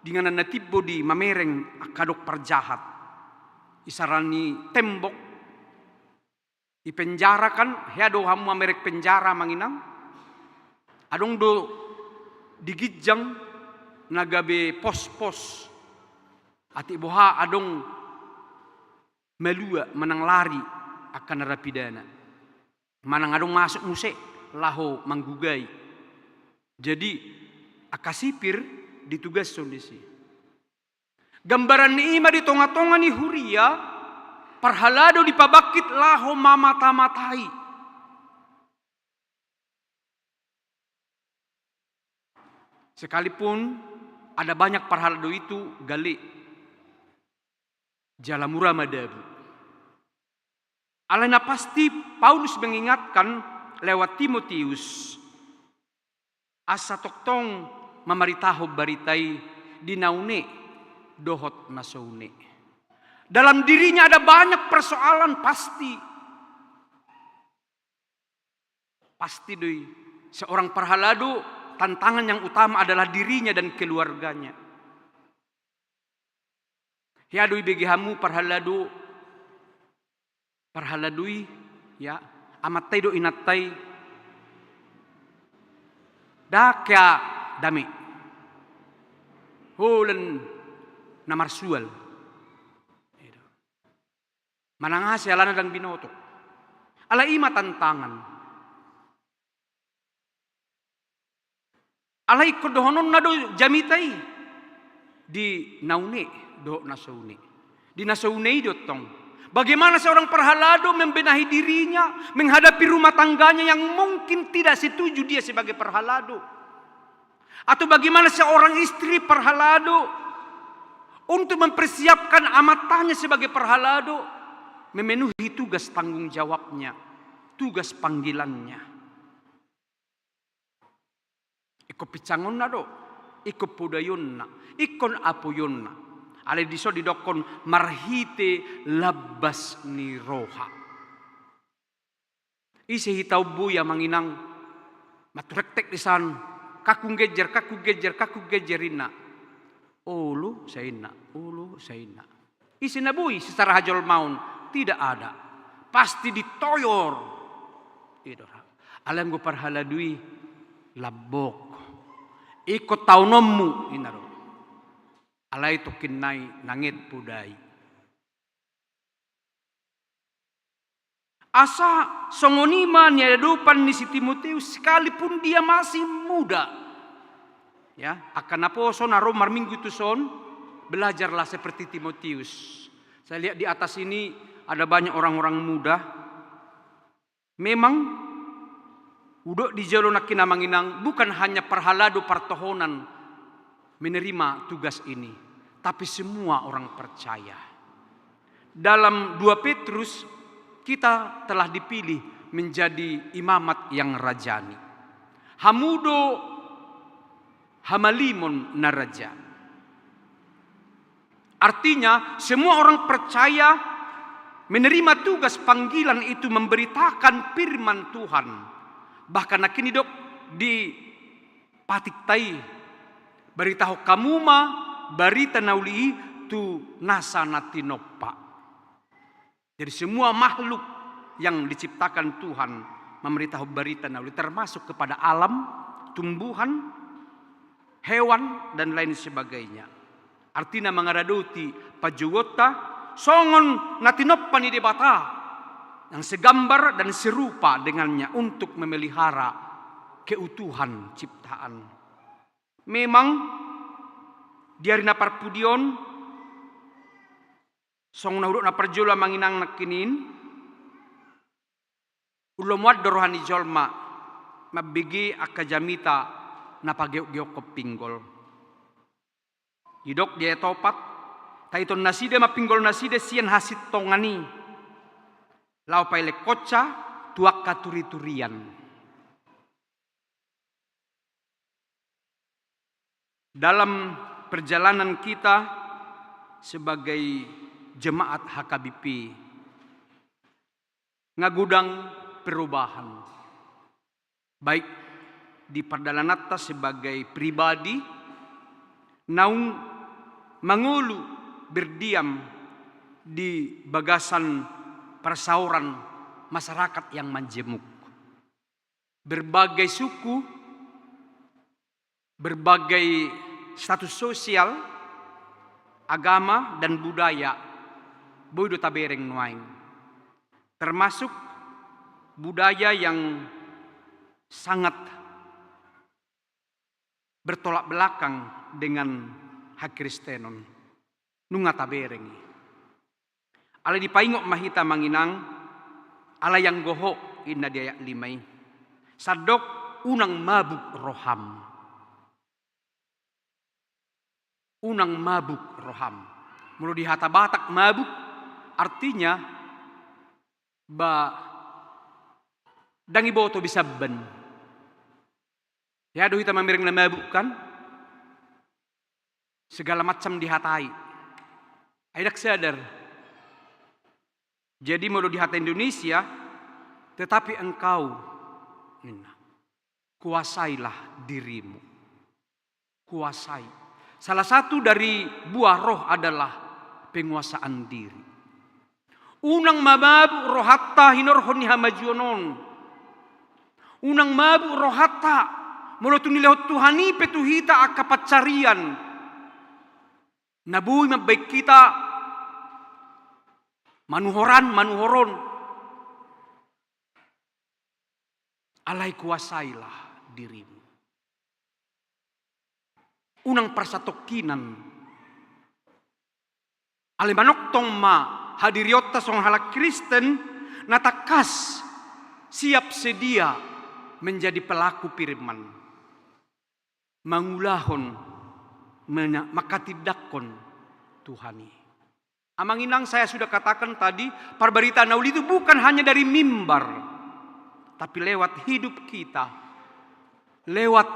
di inganan na timbo di mamereng angka dok parjahat. Isarani tembok, i penjara kan, hea do hamu mamereng penjara, amang inang? Adong do di ginjang na gabe pos-pos. Atik boha adong malua manang lari angka narapidana. Manang adong masuk muse laho manggugai. Jadi, angka sipir ditugashon disi. Gambaran ni i ma di tonga-tonga ni huria, parhalado dipabangkit laho mamata-matai. Sekalipun ada banyak parhalado itu gale, jala mura madabu. Alai na pasti Paulus mengingatkan lewat Timotius, asa tongtong mamaritahon barita i di na une dohot na so une. Dalam dirinya ada banyak persoalan, pasti. Pasti do i, seorang parhalado, tantangan yang utama adalah dirinya dan keluarganya. Hea do ibege hamu parhalado, parhalado i, ya, amanta i dohot inanta i, ndang hea dame. Holan na marsual. Manang aha sialana ndang binoto. Alai i ma tantangan. Alai ingkon dohononna do jamita i di na une dohot na so une. Di na so une i do tong. Bagaimana seorang parhalado membenahi dirinya menghadapi rumah tangganya yang mungkin tidak setuju dia sebagai parhalado? Atau bagaimana seorang istri parhalado untuk mempersiapkan amantanya sebagai parhalado memenuhi tugas tanggung jawabnya, tugas panggilannya? Ingkon pinsangonna do, ingkon podaionna, ingkon apoionna. Alai dison didokkon marhite lambas ni roha. Ise hita on boi, amang inang, manturektek disan, kangkung genjer, kangkung genjer, kangkung genjer inna. Olo sainna, olo sainna. Ise na boi secara hajolmaon? Tidak ada. Pasti ditoyor. Ido ra. Alai anggo parhalado i lambok. Ingkon taononmu inna do. Alai tongkin nai nanget podai. Asa songon i ma niadopan ni si Timotius sekalipun dia masih muda. Ya, angka naposo na ro marminggu tuson, belajarlah seperti Timotius. Saya lihat di atas ini ada banyak orang-orang muda. Memang hudok di jolo nangkin, amang inang, bukan hanya parhalado partohonan menerima tugas ini, tapi semua orang percaya. Dalam dua Petrus, kita telah dipilih menjadi imamat yang rajani. Hamu do hamalimon na raja. Artinya, semua orang percaya menerima tugas panggilan itu memberitakan firman Tuhan. Bahkan nangkin didok di patikta i, baritahon hamu ma barita na uli i tu nasa na tinompa. Jadi semua makhluk yang diciptakan Tuhan memberitahu berita na uli, termasuk kepada alam, tumbuhan, hewan, dan lain sebagainya. Artina mangaradoti panjouonta songon na tinompa ni Debata yang segambar dan serupa dengannya untuk memelihara keutuhan ciptaan. Memang di ari na parpudi on, songon na hudok na parjolo, amang inang, nangkin, umlomoan do roha ni jolma mambege angka jamita na pageok-geokhon pinggol. Didok di ayat opat, Tahiton nasida ma pinggol nasida sian hasintongan i, laho paelekkonsa tu angka turi-turian. Dalam perjalanan kita sebagai jemaat H K B P, nga godang perubahan, baik di pardalananta sebagai pribadi, naung mangolu berdiam di bagasan parsaoran masyarakat yang majemuk. Berbagai suku, berbagai status sosial, agama, dan budaya boi do tabereng nuaeng. Termasuk budaya yang sangat bertolak belakang dengan hakristenon. Nunga tabereng i. Alai dipaingot ma hita, Amang Inang, ala yang gohok inna di ayat lima i. Sandok, unang mabuk roham. Unang mabuk roham. Molo di hata Batak mabuk, artinya ba ndang iboto bisa ban. Ya, do hita mamereng na mabuk kan? Segala macam dihatai. Ai ndang sadar. Jadi molo di hata Indonesia, tetapi engkau, ninna, kuasailah dirimu. Kuasai. Salah satu dari buah roh adalah penguasaan diri. Unang ma mabuk rohanta hinorhon ni hamajuon on. Unang mabuk rohanta, molo tung nilehon Tuhan i pe tu hita angka pansarian na boi mambahen hita manuhoran, manuhoron. Alai kuasailah dirimu. Unang parsatongkinan. Alai manongtong ma hadirionta songon halak Kristen na tangkas siap sedia menjadi pelaku firman. Mangulahon, mena-, manghatindanghon Tuhan i. Amang Inang, saya sudah katakan tadi, parbaritaan na uli itu bukan hanya dari mimbar, tapi lewat hidup kita, lewat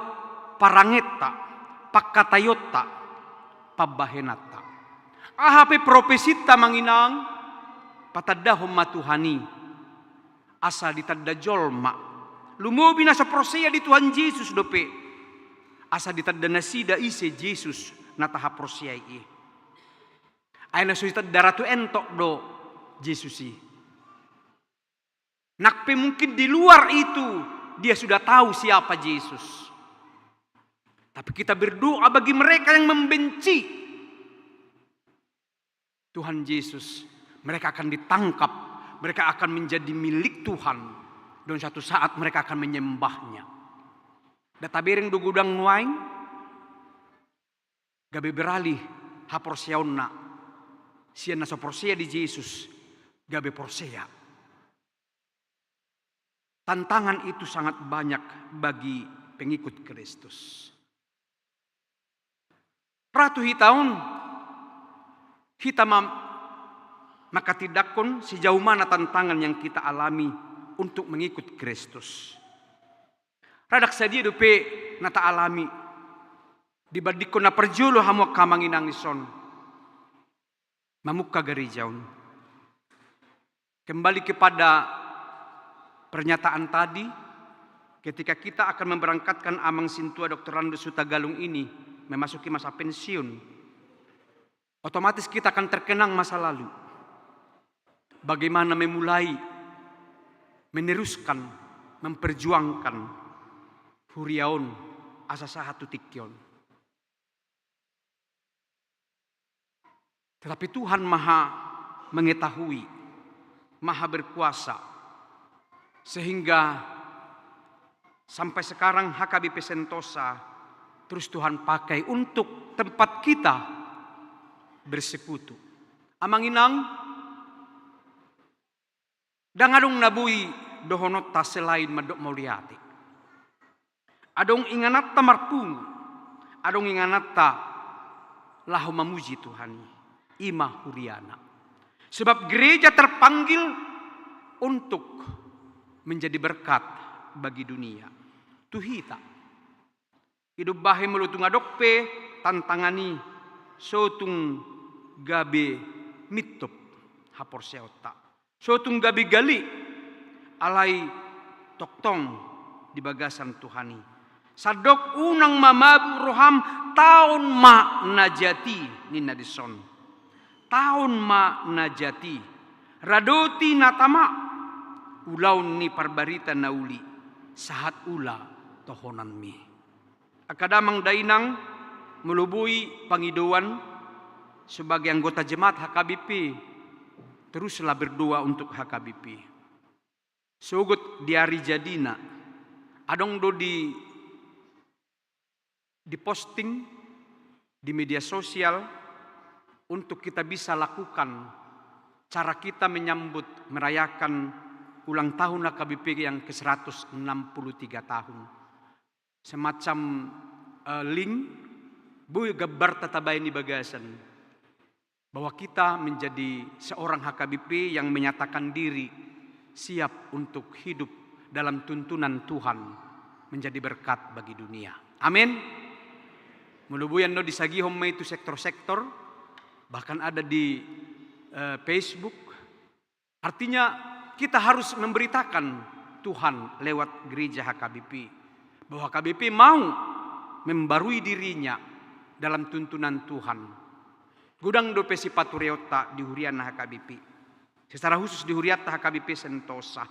parangenta, pangkataionta, pambahenanta. Aha pe profesinta, Amang Inang, patandahon ma Tuhan i. Asa ditanda jolma. Lumobi na so porsea di Tuhan Jesus dope. Asa ditanda nasida ise Jesus na tahaporseai i. Ai na so ditanda Ratu Entok do Jesus i. Nang pe mungkin di luar itu dia sudah tahu siapa Jesus. Tapi kita berdoa bagi mereka yang membenci Tuhan Jesus, mereka akan ditangkap, mereka akan menjadi milik Tuhan, dan suatu saat mereka akan menyembah-Nya. Nda tabereng do godang nuaeng? Gabe beralih haporseaonna, sian na so porsea di Jesus, gabe porsea. Tantangan itu sangat banyak bagi pengikut Kristus. Ra tu hita on, hita ma-, manghatindanghon sejauh mana tantangan yang kita alami untuk mengikut Kristus. Ra ndang sadia dope na taalami dibandingkon na parjolo hamu angka Amang Inang dison. Mamungka gareja on. Kembali kepada pernyataan tadi, ketika kita akan memberangkatkan Amang Sintua Doktorandus Hutagalung ini memasuki masa pensiun, otomatis kita akan terkenang masa lalu. Bagaimana memulai, meneruskan, memperjuangkan huria on asa sahat tu tingki on. Tetapi Tuhan Maha Mengetahui, Maha Berkuasa, sehingga sampai sekarang H K B P Sentosa terus Tuhan pakai untuk tempat kita bersekutu. Amang Inang, ndang adong na boi dohononta selain mandok mauliate. Adong ingananta marpungu, adong ingananta laho mamuji Tuhan i. I ma huriana. Sebab gereja terpanggil untuk menjadi berkat bagi dunia. Tu hita. Ido umbahen molo tung adong pe tantangan i, so tung gabe mintop haporseaonta. So tung gabe galik, alai tongtong di bagasan Tuhan i. Sandok unang ma mabuk roham, taon ma na jat i ninna dison. Taon ma na jat i. Radoti na tama, ulaon ni parbarita na uli, sahat ula tohonanmi. Angka damang dainang, molo boi pangidoan sebagai anggota jemaat H K B P, teruslah berdoa untuk H K B P. Sogot di ari jadina, adong do di, diposting di media sosial untuk kita bisa lakukan cara kita menyambut, merayakan ulang tahun H K B P yang ke seratus enam puluh tiga tahun. Semacam, eh, link, boi gambarta tabaen di bagasan. Bahwa kita menjadi seorang H K B P yang menyatakan diri siap untuk hidup dalam tuntunan Tuhan, menjadi berkat bagi dunia. Amin. Molo boi annon disagihon ma i tu sektor-sektor, bahkan ada di, eh, Facebook. Artinya, kita harus memberitakan Tuhan lewat gereja H K B P, bahwa H K B P mau membarui dirinya dalam tuntunan Tuhan. Godang dope sipatureonta di huriana H K B P. Secara khusus di hurianta H K B P Sentosa.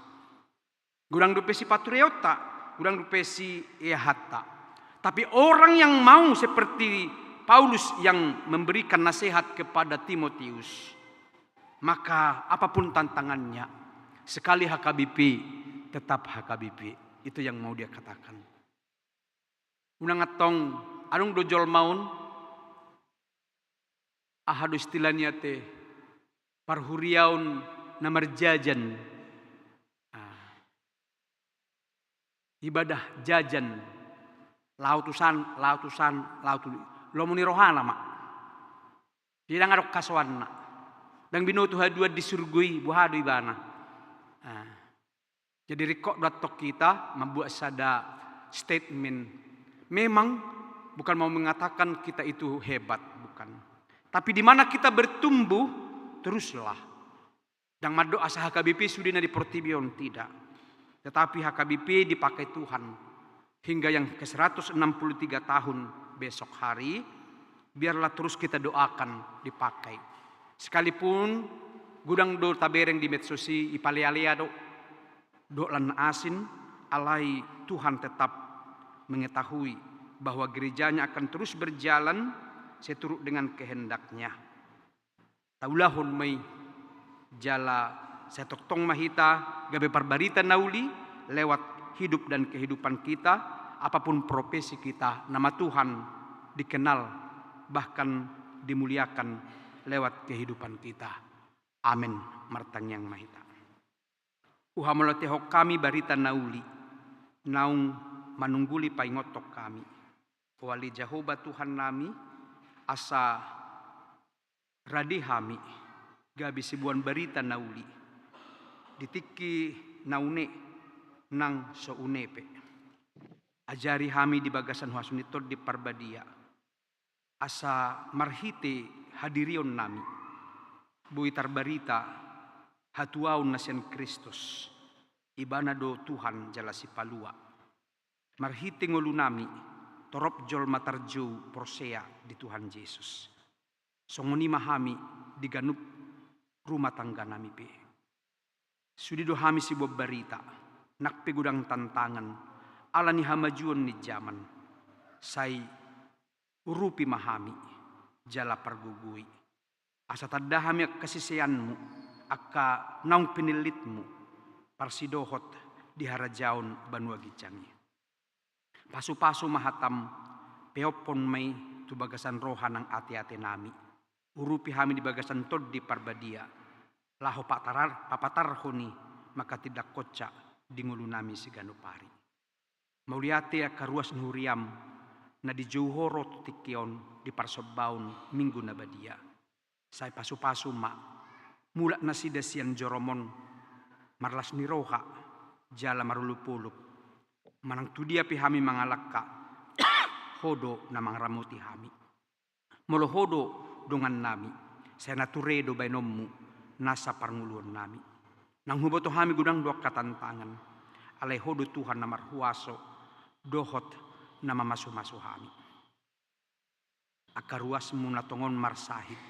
Godang dope sipatureonta, godang dope sieahatta. Tapi orang yang mau seperti Paulus yang memberikan nasihat kepada Timotius, maka apapun tantangannya, sekali H K B P, tetap H K B P. Itu yang mau dia katakan. Unang antong, adong do jolma on, aha do istilahna ate, parhuriaon na marjajan. Ah. Ibadah jajan. Laho tu san, laho tu san, laho tu, lomo ni rohana ma. Jadi ndang adong hasoanna. Ndang binoto haduan di surgo i, boha do ibana. Ah. Jadi ringkot do antong kita mambuat sada statement. Memang bukan mau mengatakan kita itu hebat, bukan. Tapi di mana kita bertumbuh, teruslah. Ndang mandok asa H K B P sude na di portibi on, tidak. Tetapi H K B P dipakai Tuhan hingga yang ke seratus enam puluh tiga tahun besok hari, biarlah terus kita doakan dipakai. Sekalipun godang do tabereng di medsos i, ipalealea do, dohot lan na asing, alai Tuhan tetap mengetahui bahwa gereja-Nya akan terus berjalan seturut dengan kehendak-Nya. Taulahon ma i, jala sai tongtong ma hita gabe parbarita na uli lewat hidup dan kehidupan kita, apapun profesi kita, nama Tuhan dikenal, bahkan dimuliakan lewat kehidupan kita. Amin. Martangiang ma hita. Huhamauliatehon hami barita na uli, naung manungguli paingothon hami. O ale Jahowa Tuhannami, asa rade hami gabe siboan barita na uli di tingki na une nang so une pe. Ajari hami di bagasan huaso ni Tondi Parbadia, asa marhite hadirionnami boi tarbarita hatuaon na sian Kristus, Ibana do Tuhan jala Sipalua. Marhite ngolunami, torop jolma tarjou porsea di Tuhan Jesus. Songon i ma hami di ganup rumah tangganami pe. Sude do hami siboan barita, nang pe godang tantangan, ala ni hamajuon ni jaman. Sai urupi ma hami, jala pargogoi. Asa tanda hami angka siseanmu, angka naung pinillitmu, parsidohot di harajaon banua ginjang i. Pasupasu ma hatam, peophon ma i tu bagasan roha nang ateatenami. Urupi hami di bagasan Tondi Parbadia, laho patarar-, papatarhon i mangkatindangkonsa di ngolunami siganup ari. Mauliate angka ruas ni huriam na dijou ho ro tu tingki on di parsombaon Minggu na badia. Sai pasu-pasu ma, mulak nasida sian jorom on marlas ni roha jala marolop-olop. Manang tu dia pe hami mangalangka, Ho do na mangaramoti hami. Molo Ho do dongannami, sai na ture do baenonmu nasa parngoluonnami. Naung huboto hami godang do angka tantangan, alai Ho do Tuhan na marhuaso dohot na mamasu-masu hami. Angka ruasmu na tongon marsahit,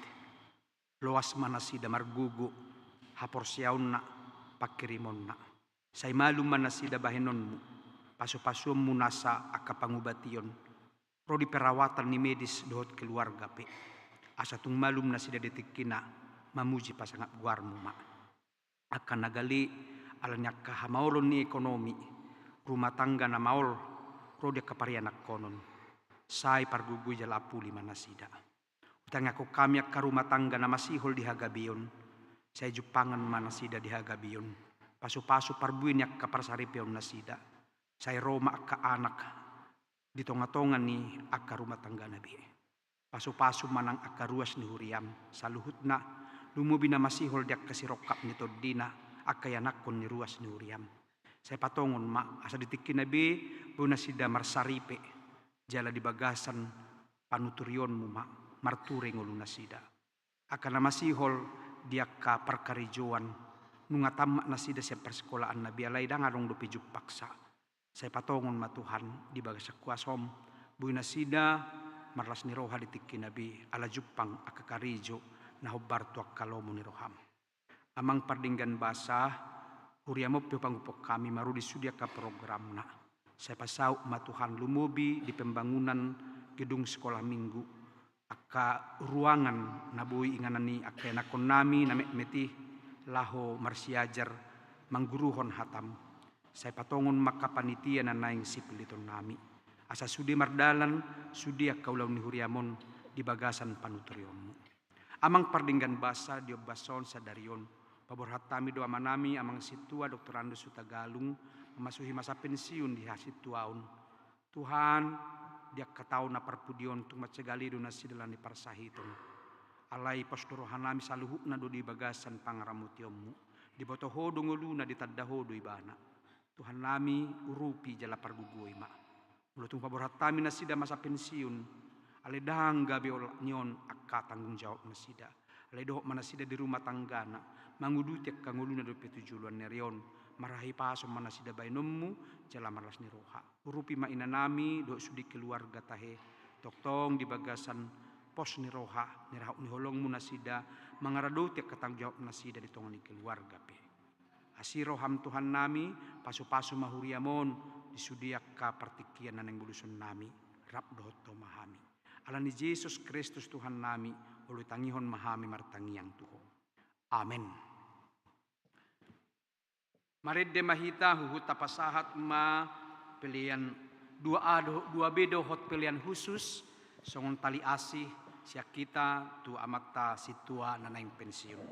loas ma nasida margogo haporseaonna, pangkirimonna. Sai malum ma nasida bahenonmu, pasu-pasuonmu nasa angka pangubation, ro di perawatan ni medis dohot keluarga pe. Asa tung malum nasida di tingkina mamuji pasangap goarmu ma. Angka na gale ala ni angka hamaolon ni ekonomi, rumah tangga na maol ro di angka parianakhonon, sai pargogoi jala apuli ma nasida. Hutangihon hami angka rumah tangga na masihol di hagabeon, sai jumpangan ma nasida di hagabeon, pasu-pasu parbue ni angka parsaripeon nasida, sai ro ma angka anak di tonga-tonga ni angka rumah tanggana be. Pasu-pasu ma nang angka ruas ni huriam saluhutna, lumobi na masihol di angka sirongkap ni tondina, angka ianakhon ni ruas ni huriam. Sai patongon ma, asa di tingkina be boi nasida marsaripe, jala di bagasan panuturionmu ma marture ngolu nasida. Angka na masihol di angka parkarejoan, nunga tamat nasida sian parsikolaan na be alai ndang adong dope jumpangsa. Sai patongon ma Tuhan di bagasan kuasom, boi nasida marlas ni roha di tingkina be ala jumpang angka karejo na hombar tu angka lomo ni roham. Amang pardenggan basa, huriam on pe hupanggomgom hami marudi sude angka programna. Sai pasaut ma Tuhan lumobi di pembangunan gedung sekolah minggu, angka ruangan na boi inganan ni angka ianakhonnami na metmet i laho marsiajar mangguruhon hatam. Sai patongon ma angka panitia na naeng sipilitonnami, asa sude mardalan sude angka ulaon ni huriam on di bagasan panuturionmu. Amang pardenggan basa, di ombas on sadari on, paborhat hami do amanami Amang Sintua Doktor Andus Hutagalung, mamasuhi masa pensiun di hasintuaon. Tuhan, di angka taon na parpudi on tung mansai gale do nasida ala ni parsahiton. Alai pos do rohanami saluhutna do di bagasan pangaramotionmu. Diboto Ho do ngoluna, ditanda Ho do ibana. Tuhannami, urupi jala pargogoi ma. Molo tung paborhat hami nasida masa pensiun, alai ndang gabe olat ni on angka tanggung jawab nasida. Alai dohot ma nasida di rumah tanggana, manguduti angka ngoluna dope tu joloan ni ari on, marhahipason ma nasida baenonmu, jala marlas ni roha. Urupi ma inanami dohot sude keluarga tahe, tongtong di bagasan pos ni roha, nirahut ni holongmu nasida, mangaradoti angka tanggung jawab nasida di tonga ni keluarga pe. Asi roham Tuhannami, pasu-pasu ma huriam on di sude angka partingkian na naeng bolusonnami, rap dohot Ho ma hami. Ala ni Jesus Kristus Tuhannami, olo tangihon ma hami martangiang tu Ho. Amen. Marende ma hita, huhut tapasahat ma pelean dua A dohot dua B dohot pelean khusus, songon tali asi sian hita tu Amanta Sintua na naeng pensiun.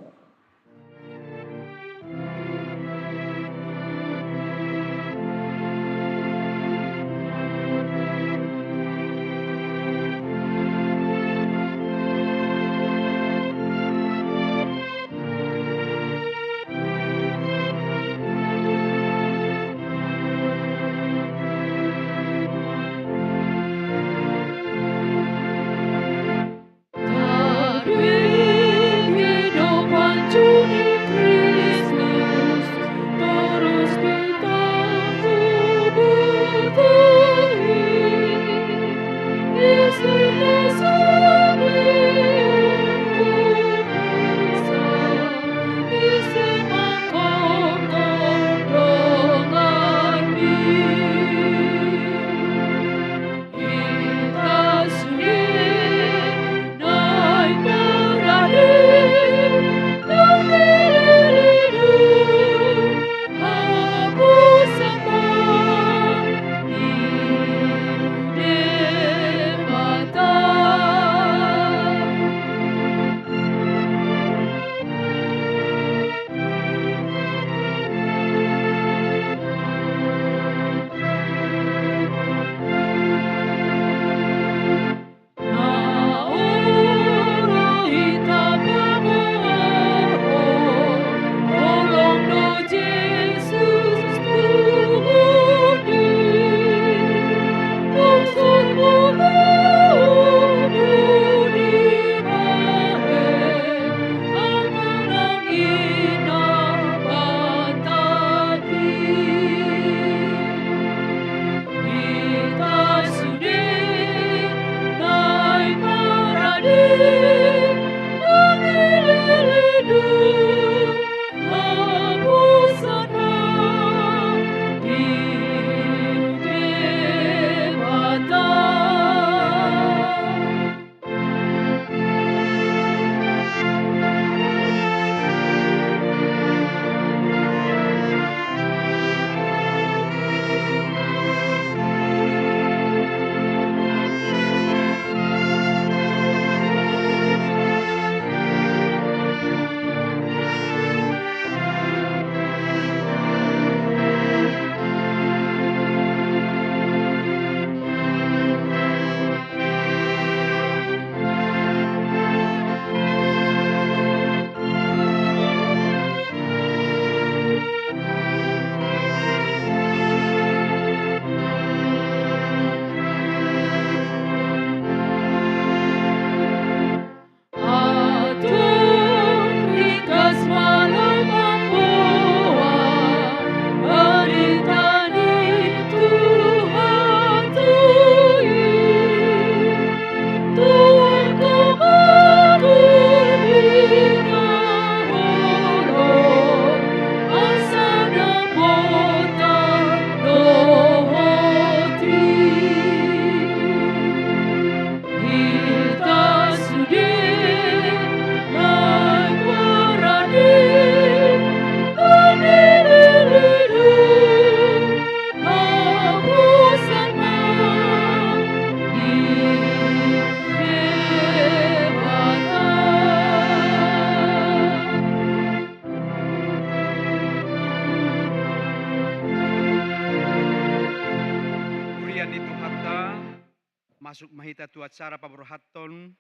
Masuk ma hita tu acara paborhathon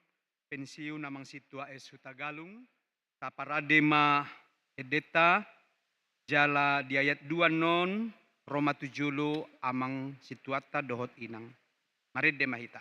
pensiun Amang Sintua S Hutagalung. Taparade ma endenta, jala di ayat dua annon ro ma tu jolo Amang Sintuanta dohot Inang. Marende ma hita.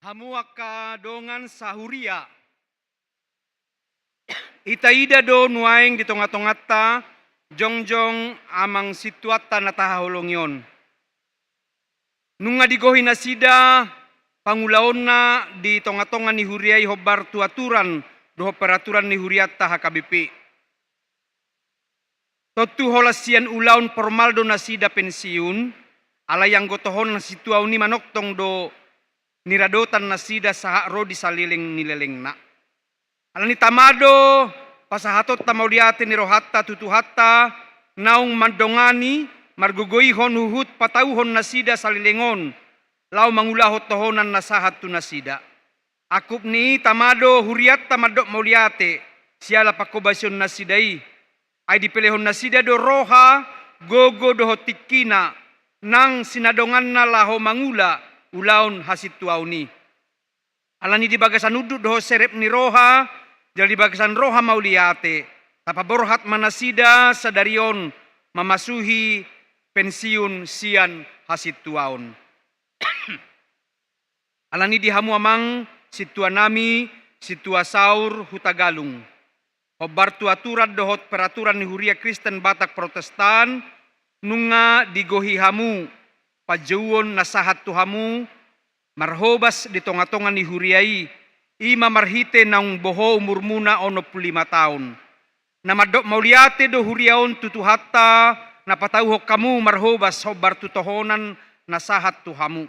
Hamu angka dongan sahuria, itaida do nuaeng di tongatonganta jongjong Amang Sintuanta na tahaholongi on. Nunga digohi nasida pangulaonna di tongatonga ni huria i hombar tu aturan dohot peraturan ni hurianta H K B P. Tontu holan sian ulaon formal do nasida pensiun, alai anggo tohonan sintuaon i manongtong do niradotan nasida sahat ro di saleleng ni lelengna. Alani i tama do pasahatonta mauliate ni rohanta tu Tuhanta naung mandongani, margogoihon huhut patauhon nasida saleleng on laho mangulahon tohonan na sahat tu nasida. Angkup ni i tama do hurianta mandok mauliate siala panghobasion nasida i. Ai dipelehon nasida do roha, gogo dohot tingkina nang sinadonganna laho mangula ulaon hasintuaon i. Alani i di bagasan unduk dohot serep ni roha, jala di bagasan roha mauliate, tapaborhat ma nasida sadari on mamasuhi pensiun sian hasintuaon. Alani i di hamu amang sintuanami, Sintua Saur Hutagalung, hombar tu aturan dohot peraturan ni Huria Kristen Batak Protestan, nunga digohi hamu panjouon na sahat tu hamu marhobas di tongatonga ni huria i, i ma marhite naung boho umurmuna onom pulu lima taon. Na mandok mauliate do huria on tu Tuhanta na patauhon hamu marhobas hombar tu tohonan na sahat tu hamu.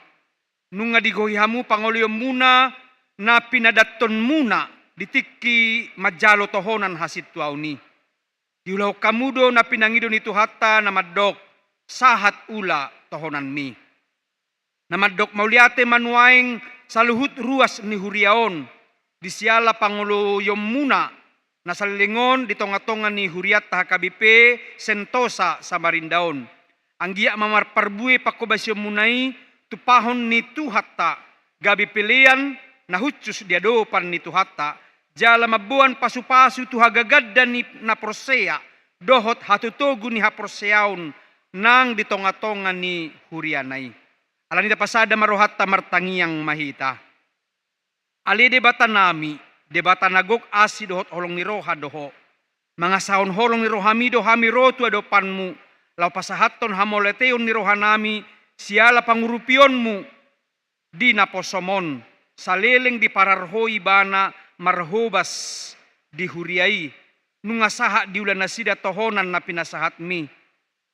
Nunga digohi hamu pangoleonmuna na pinadanhonmuna di tingki manjalo tohonan hasintuaon i. Diulahon hamu do na pinangido ni Tuhanta na mandok, sahat ula tohonanmi. Na mandok mauliate ma nuaeng saluhut ruas ni huria on, di siala pangoloionmuna na saleleng on di tongatonga ni hurianta H K B P Sentosa Samarinda on. Anggiat ma marparbue panghobasionmuna i tumpahon ni Tuhanta, gabe pelean na hushus di adopan ni Tuhanta, jala mamboan pasupasu tu hagaganda ni na porsea dohot hatotogu ni haporseaon nang di tongatonga ni huriana i. Alani i tapasada ma rohanta, martangiang ma hita. Ale Debatanami, Debata na gok asi dohot holong ni roha do Ho. Mangasahon holong ni rohami do hami ro tu adopanMu, laho pasahathon hamauliateon ni rohanami siala pangurupionMu di naposoM on, saleleng diparar Ho ibana marhobas di huria i, nunga sahat di ula nasida tohonan na pinasahatMi.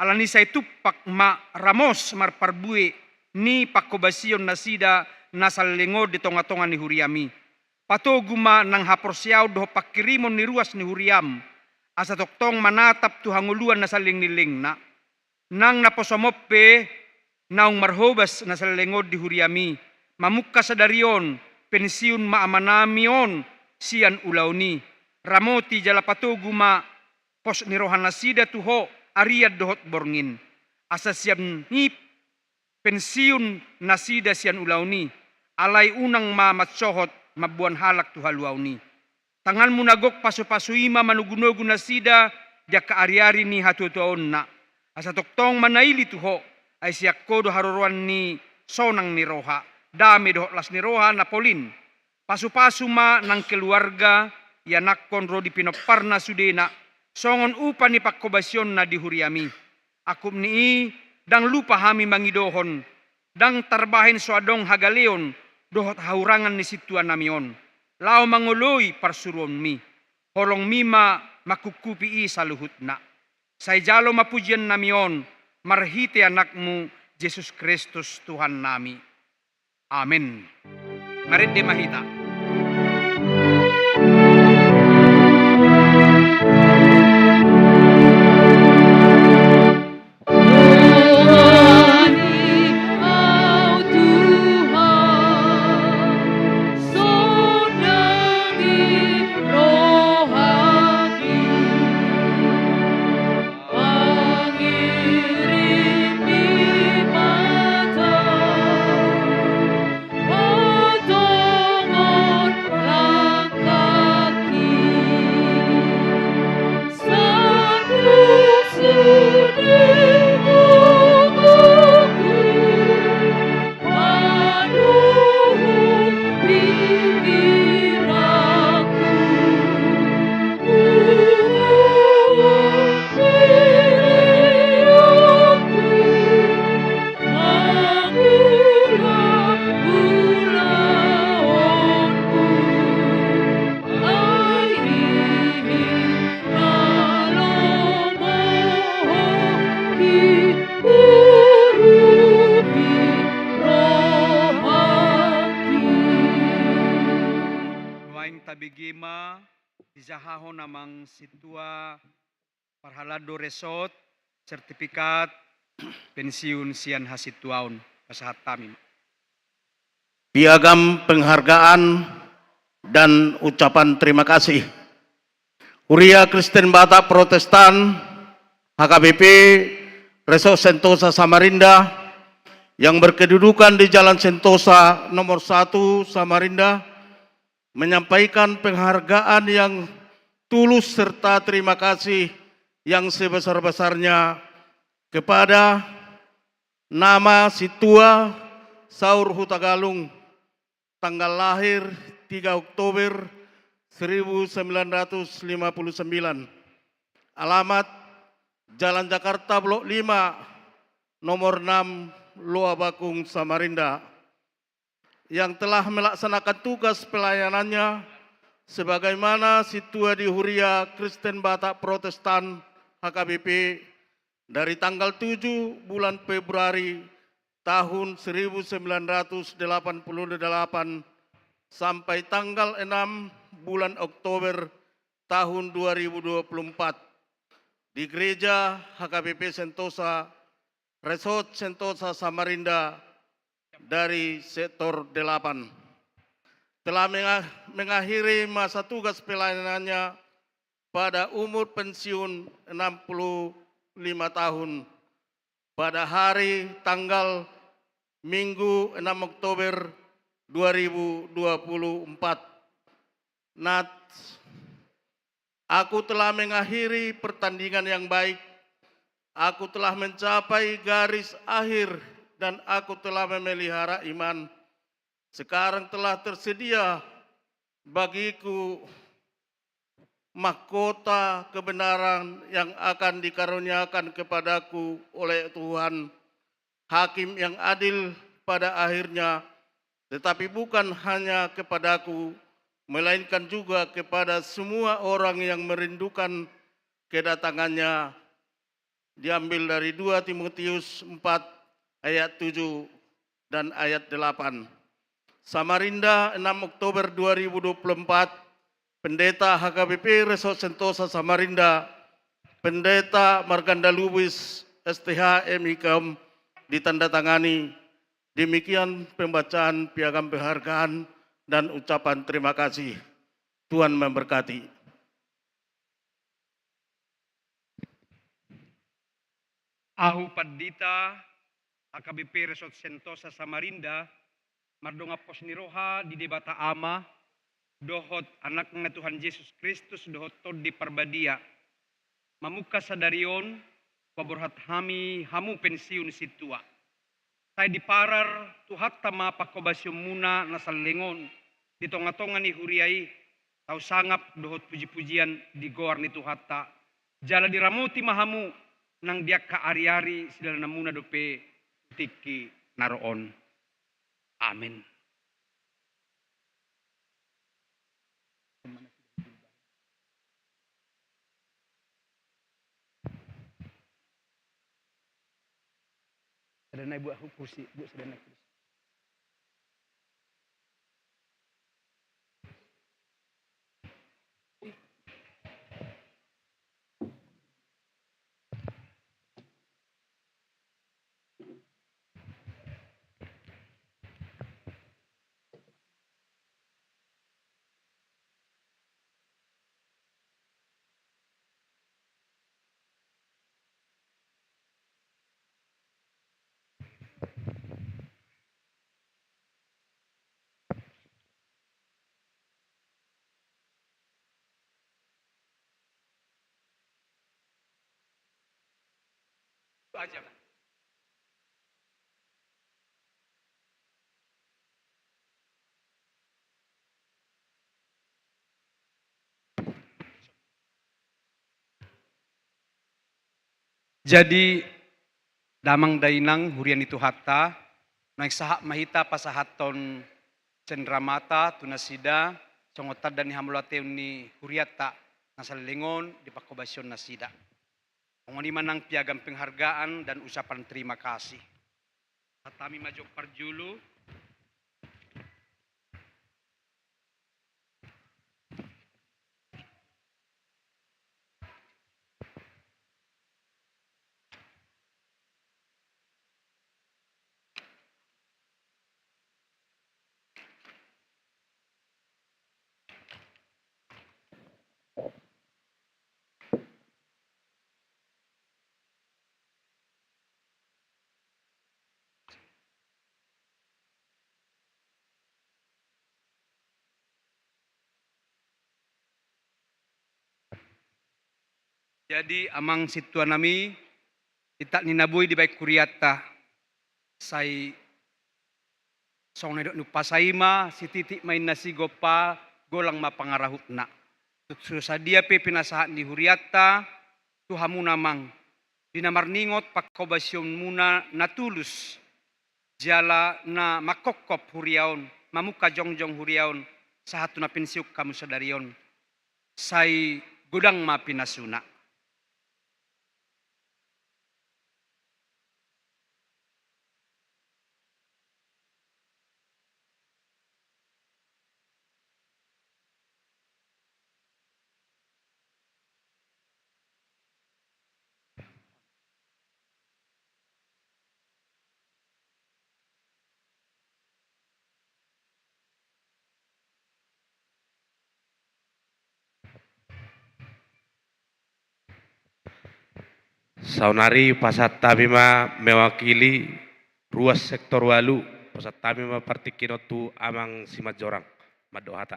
Alani i sai tumpak ma ramos marparbue ni panghobasion nasida na saleleng on di tongatonga ni huriaMi. Patogu ma nang haporseaon dohot panghirimon ni ruas ni huriaM, asa tongtong manatap tu hangoluan na saleleng ni lelengna. Nang naposoM on pe naung marhobas na saleleng on di huriaMi, mamungka sadari on, pensiun ma amanami on sian ulaon i. Ramoti jala patogu ma pos ni rohanasida tu Ho, arian dohot borngin. Asa sian i pensiun nasida sian ulaon i, alai unang ma mansohot mamboan halak tu haluaon i. TanganMu na gok pasupasu i ma manogunogu nasida di angka ariari ni hatuatuaonna. Asa tongtong ma na ili tu Ho, ai sian Ho do haroroan ni sonang ni roha, dame dohot las ni roha na polin. Pasupasu ma nang keluarga, ianakhon ro di pinomparna sudena, songon upa ni panghobasionna di huriaMi. Angkup ni i, ndang lupa hami mangidohon, ndang tarbahen so adong hagaleon dohot hahurangan ni sintuanami on, laho mangoloi parsuruonMi. HolongMi ma manghuphupi i saluhutna. Sai jalo ma pujiannami on, marhite AnakMu, Jesus Kristus Tuhannami. Amen. Marende ma hita. Nuaeng tabege ma, dijahahon amang sintua parhalado resort sertifikat pensiun sian hasintuaon. Pasahat hami ma. Piagam penghargaan dan ucapan terima kasih. Huria Kristen Batak Protestan, H K B P, Resort Sentosa Samarinda, yang berkedudukan di Jalan Sentosa nomor satu, Samarinda, menyampaikan penghargaan yang tulus serta terima kasih yang sebesar-besarnya kepada nama Sintua Saur Hutagalung, tanggal lahir tiga Oktober seribu sembilan ratus lima puluh sembilan. Alamat: Jalan Jakarta Blok lima, nomor enam, Loa Bakung, Samarinda, yang telah melaksanakan tugas pelayanannya sebagaimana sintua di Huria Kristen Batak Protestan, H K B P, dari tanggal tujuh bulan Februari tahun seribu sembilan ratus delapan puluh delapan sampai tanggal enam bulan Oktober tahun dua ribu dua puluh empat. di Gereja H K B P Sentosa, Resort Sentosa Samarinda, dari Sektor delapan. Telah menga-, mengakhiri masa tugas pelayanannya pada umur pensiun enam puluh lima tahun, pada hari tanggal Minggu enam Oktober dua ribu dua puluh empat. Nats, aku telah mengakhiri pertandingan yang baik. Aku telah mencapai garis akhir dan aku telah memelihara iman. Sekarang telah tersedia bagiku mahkota kebenaran yang akan dikaruniakan kepadaku oleh Tuhan, Hakim yang adil pada akhirnya, tetapi bukan hanya kepadaku, melainkan juga kepada semua orang yang merindukan kedatangannya. Diambil dari dua Timotius empat ayat tujuh dan ayat delapan. Samarinda, enam Oktober dua ribu dua puluh empat, Pendeta H K B P Resort Sentosa Samarinda, Pendeta Marganda Lubis, S T H, M I Kom, ditandatangani. Demikian pembacaan piagam penghargaan dan ucapan terima kasih. Tuhan memberkati. Ahu Pandita H K B P Resort Sentosa Samarinda, mardongan pos ni roha di Debata Ama, dohot Anakna Tuhan Jesus Kristus, dohot Tondi Parbadia, mamungka sadari on, paborhat hami hamu pensiun sintua. Sai diparar Tuhanta ma panghobasionmuna na saleleng on di tongatonga ni huria i, tau sangap dohot pujipujian di goar ni Tuhanta. Jala diramoti ma hamu nang di angka ariari sidalananmuna dope tingki na ro on. Amen. Sada nai buat kursi, buat sada nai kursi. Jadi, damang dainang huria ni Tuhanta, naeng sahat ma hita pasahathon cenderamata tu nasida, songon tanda ni hamauliateon ni hurianta na saleleng on di panghobasion nasida. Songon i ma nang piagam penghargaan dan ucapan terima kasih. Hatami ma jo parjolo. Jadi, amang sintua nami, titah ni na boi dibaen hurianta, sai songon na nidok ni umpasa i ma, sititik ma inna sigompa, golang ma pangarahutna. Tung so sadia pe pinasahat ni hurianta tu hamuna amang, di na marningot panghobasionmuna na tulus, jala na manghophop huria on, mamungka jongjong huria on, sahat tu na pensiun hamu sadari on, sai godang ma pinasuna. Saonari pasahat hami ma mewakili ruas sektor ualu, pasahat hami ma partingkian on tu Amang Simanjorang, mandok hata.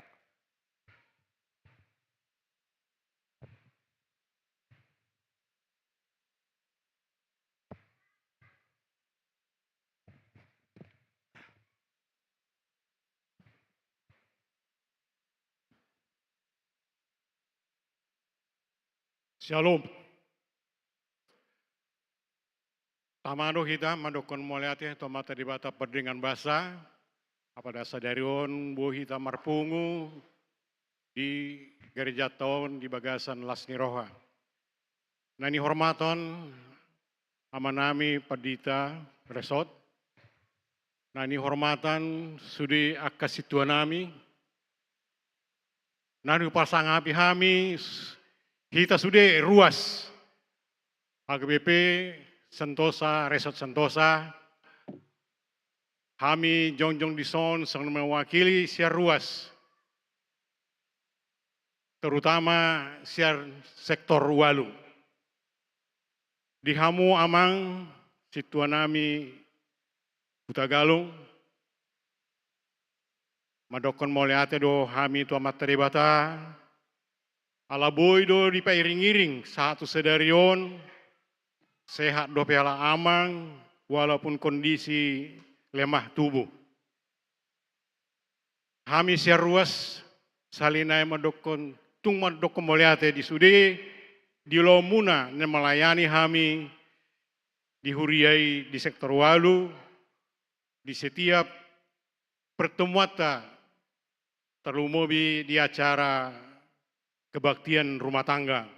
Syalom. Tama do hita mandokkon mauliate tu Amanta Debata pardenggan basa, apala sadari on boi hita marpungu di gerejanta on di bagasan las ni roha. Na nihormaton amanami pandita resort, na nihormaton sude angka sintuanami, na hupasangapi hami, hita sude ruas H K B P Sentosa, Resort Sentosa, hami jongjong dison songon mewakili sian ruas, terutama sian sektor ualu. Di hamu amang sintuanami Hutagalung, mandokkon mauliate do hami tu Amanta Debata, ala boi do dipairing-iring sahat tu sadari on, sehat dope ala amang, walaupun kondisi lemah tubuh. Hami sian ruas sahali nai mandokkon, tung mandokkon mauliate di sude, di ulaonmuna na melayani hami di huria i di sektor ualu, di setiap pertemuanta, tarlumobi di acara kebaktian rumah tangga.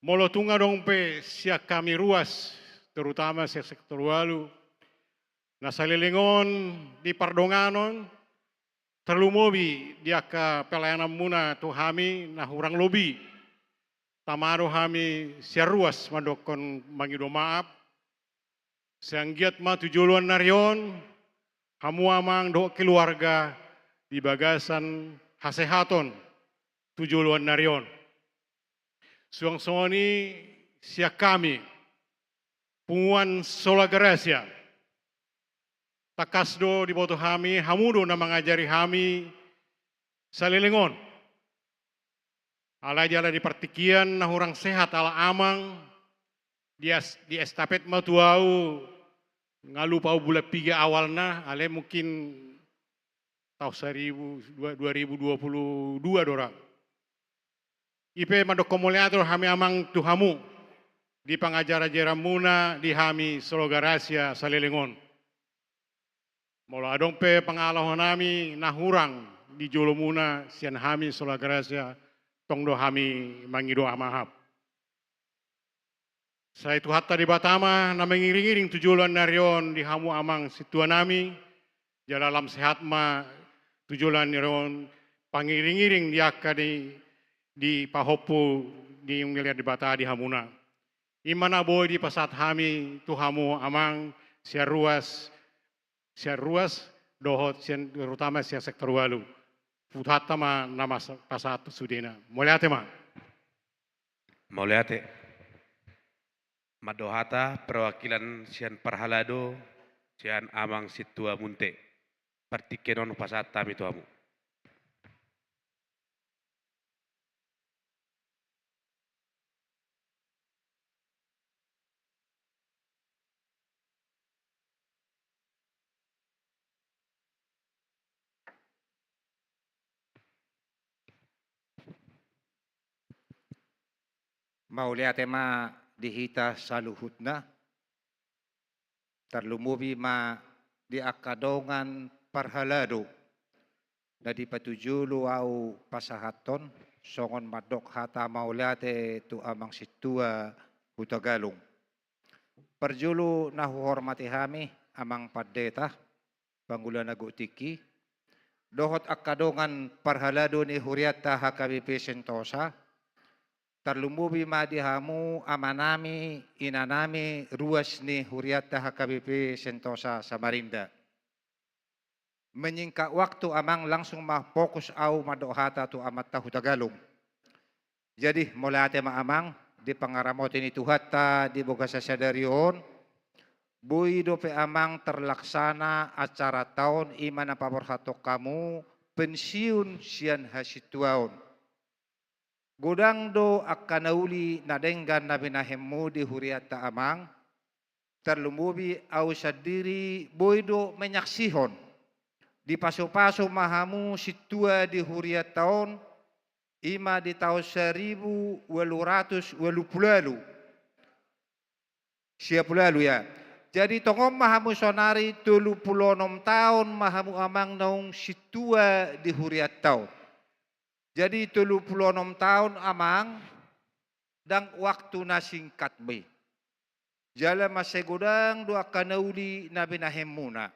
Molo tung adong pe sian hami ruas, terutama sian sektor ualu, na saleleng on di pardonganon, tarlumobi di angka pelayananmuna tu hami na hurang lobi, tama do hami sian ruas mandokkon mangido maaf. Sai anggiat ma tu joloan ni ari on, hamu amang dohot keluarga di bagasan hasehaton tu joloan ni ari on. Suang songon i sian hami, punguan Sola Gratia. Tangkas do diboto hami, hamu do na mangajari hami saleleng on. Alai jala di partingkian na hurang sehat ala amang, di as-, di estafet ma tu ahu, nga lupa ahu bulan piga awalna, alai mungkin taon saribu, dua, dua ribu dua puluh dua do ra. I pe mandokkon mauliate do hami amang tu hamu, di pangajar-ajaranmuna di hami Sola Gratia saleleng on. Molo adong pe pangalahonami na hurang di jolomuna sian hami Sola Gratia, tong do hami mangido maaf. Sai Tuhanta Debata ma na mangiring-iring tu joloan ni ari on di hamu amang sintuanami, jala lam sehat ma tu joloan ni ari on pangiring-iring di angka di, di pahompu ni Hungaria Debata di hamuna. I ma na boi dipasahat hami tu hamu amang sian ruas, sian ruas dohot sian, terutama sian sektor ualu. Tuhanta ma na mas-, pasahat tu sudena. Mauliate ma. Mauliate. Mandok hata perwakilan sian parhalado, sian amang sintua Munte. Partingkian on pasahat hami tu hamu. Mauliate ma di hita saluhutna. Tarlumobi ma di angka dongan parhalado na dipatujolo ahu pasahathon, songon mandok hata mauliate tu amang sintua Hutagalung. Parjolo na huhormati hami amang pandita, pangula na gok tingki, dohot angka dongan parhalado ni hurianta H K B P Sentosa, tarlumobi ma di hamu amanami, inanami, ruas ni hurianta H K B P Sentosa Samarinda. Menyingkat waktu amang, langsung ma fokus ahu mandok hata tu amanta Hutagalung. Jadi, mauliate ma amang, di pangaramoti ni Tuhanta di bagasan sadari on, boi dope amang terlaksana acaranta on, i ma na paborhathon hamu pensiun sian hasintuaon. Godang do angka na uli na denggan na binahenmu di hurianta amang, tarlumobi ahu sandiri boi do menyaksihon. Dipasupasu ma hamu sintua di hurianta on, i ma di taon saribu ualu ratus ualu pulu ualu. Sia pulu ualu, ya. Jadi tongon ma hamu saonari tolu pulu onom taon ma hamu amang naung sintua di hurianta on. Jadi tolu pulu onom taon amang, ndang waktu na singkat be. Jala mansai godang do angka na uli na binahenmuna.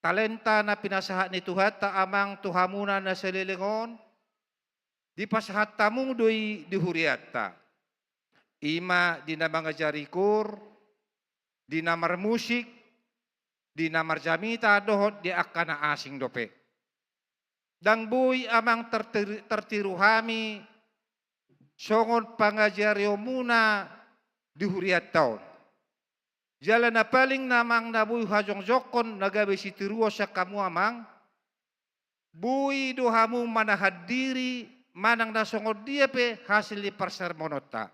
Talenta na pinasahat ni Tuhanta amang tu hamuna na saleleng on, dipasahat hamu do i di hurianta. I ma di na mangajari koor, di na marmusik, di na marjamita dohot di angka na asing dope. Ndang boi amang tertir-, tertiru hami songon pangajarionmuna di hurianta on. Jala na paling na amang na boi hajongjongkon na gabe sitiruon sian hamu amang, boi do hamu manahan diri manang na songon dia pe hasil ni parsermononta.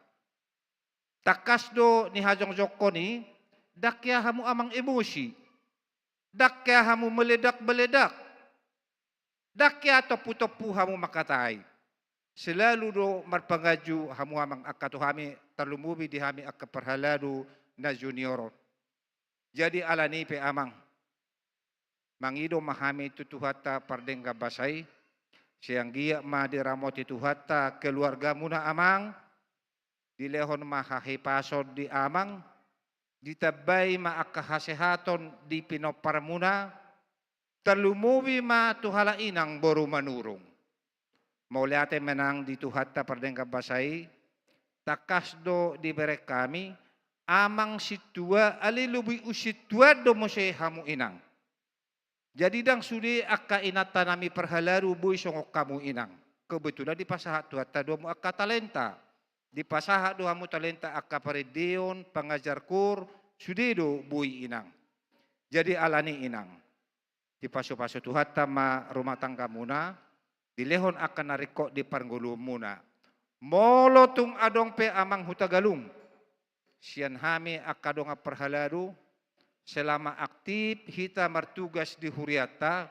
Tangkas do nihajongjongkon i, ndang hea hamu amang emosi, ndang hea hamu meledak-meledak, ndang hea tompu-tompu hamu mangkatai. Selalu do marpanganju hamu amang angka tu hami, tarlumobi di hami angka parhalado na junior on. Jadi alani pe amang, mangido ma hami tu Tuhanta pardenggan basa i, sai anggiat ma diramoti Tuhanta keluargamuna amang, dilehon ma hahipason di amang, ditambai ma angka hasehaton di pinomparmuna, tarlumobi ma tu halak inang boru Manurung. Mauliate ma nang di Tuhanta pardenggan basa i, tangkas do dibereng hami amang sintua, alai lobi usintuan do muse hamu inang. Jadi ndang sude angka inanta nami parhalado boi songon hamu inang. Kebetulan dipasahat Tuhanta do hamu angka talenta. Dipasahat do hamu talenta angka parendeon, pangajar koor, sude do boi inang. Jadi alani inang, dipasupasu Tuhanta ma rumah tanggamuna, dilehon angka na ringkot di parngoluonmuna. Molo tung adong pe amang Hutagalung sian hami angka dongan parhalado, selama aktif hita martugas di hurianta,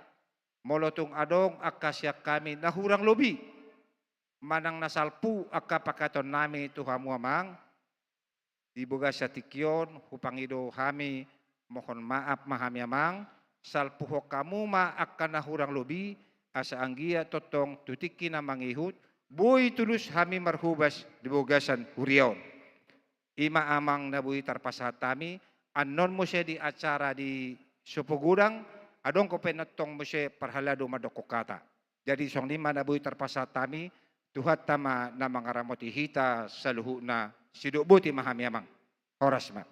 molo tung adong angka sian hami na hurang lobi manang na salpu angka pangkataion nami tu hamu amang, di bagasan tingki on hupangido hami, mohon maaf ma hami amang, salpuhon hamu ma angka na hurang lobi, asa anggiat tongtong tu tingki na mangihut boi tulus hami marhobas di bagasan huria on. I ma amang na boi tarpasahat hami, annon muse di acara di Sopo Godang, adong dope nantong muse parhalado mandokkon hata. Jadi songon i ma na boi tarpasahat hami, Tuhanta ma na mangaramoti hita saluhutna, sidok boti ma hami amang. Horas ma.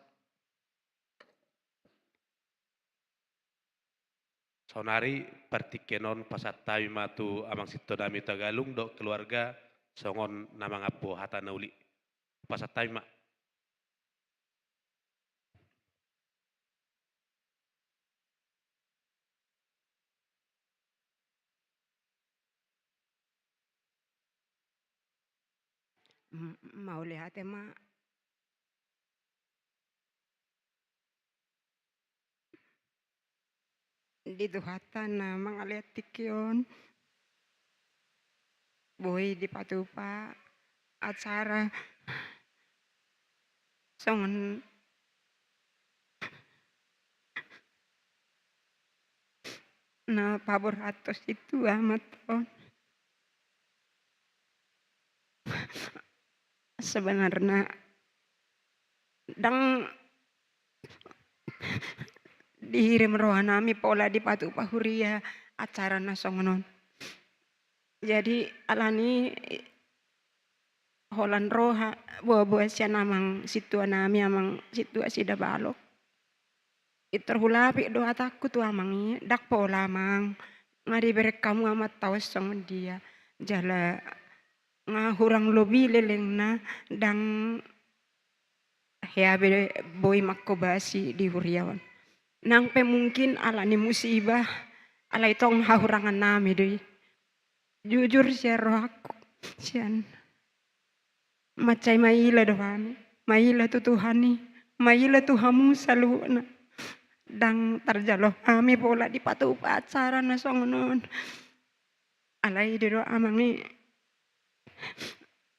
Saonari partingkian on pasahat hami ma tu amang sintua nami Hutagalung dohot keluarga songon na mangampu hata na uli. Pasahat hami ma. M-, mauliate ma. Di Tuhanta na mangalean tingki on, boi dipatupa acara songon na paborhathon sintua amanta on. Sebenarna ndang dihirim roha nami pola dipatupa huria acara na songon on. Jadi alani holan roha boa-boa sian amang sintua nami, amang sintua Sidabalok. Pintor hulapik do hatangku tu amang i, ndang pola amang, nga dibereng hamu amanta on songon dia. Jala nga hurang lobi lelengna, ndang hea be boi manghobasi di huria on. Nang pe mungkin ala ni musibah, alai tong hahurangan nami do i. Jujur sian rohangku, sian. Mansai maila do hami, maila tu Tuhan i, maila tu hamu saluhutna. Ndang tarjalo hami pola dipatupa acara na songon on. Alai didok amang i,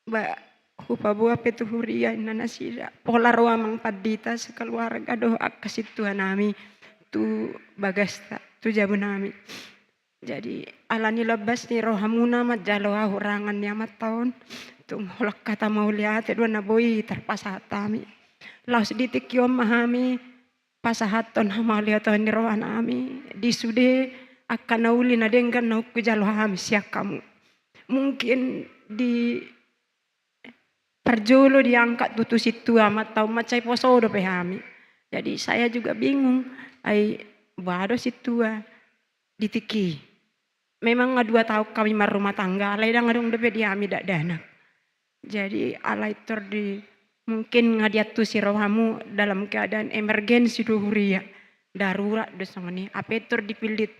ba, hupaboa pe tu huria inna nasida. Pola ro amang pandita sekeluarga dohot angka sintua nami tu bagasta, tu jabu nami. Jadi, ala ni lambas ni rohamuna manjalo hahurangan ni amanta on, tung holan hata mauliate do na boi tarpasahat hami. Laos di tingki on ma hami pasahathon hamauliateon ni roha nami di sude angka na uli na denggan naung hujalo hami sian hamu. Mungkin di parjolo diangkat tutu sintua amanta on, mansai poso dope hami. Jadi saya juga bingung, ai boha do sintua di tingki i. Memang nga dua taon hami marrumah tangga, alai ndang adong dope di hami dakdanak. Jadi alai tor di, mungkin nga diantusi rohamu dalam keadaan emergensi do huria, darurat do songon i. Hape tor dipillit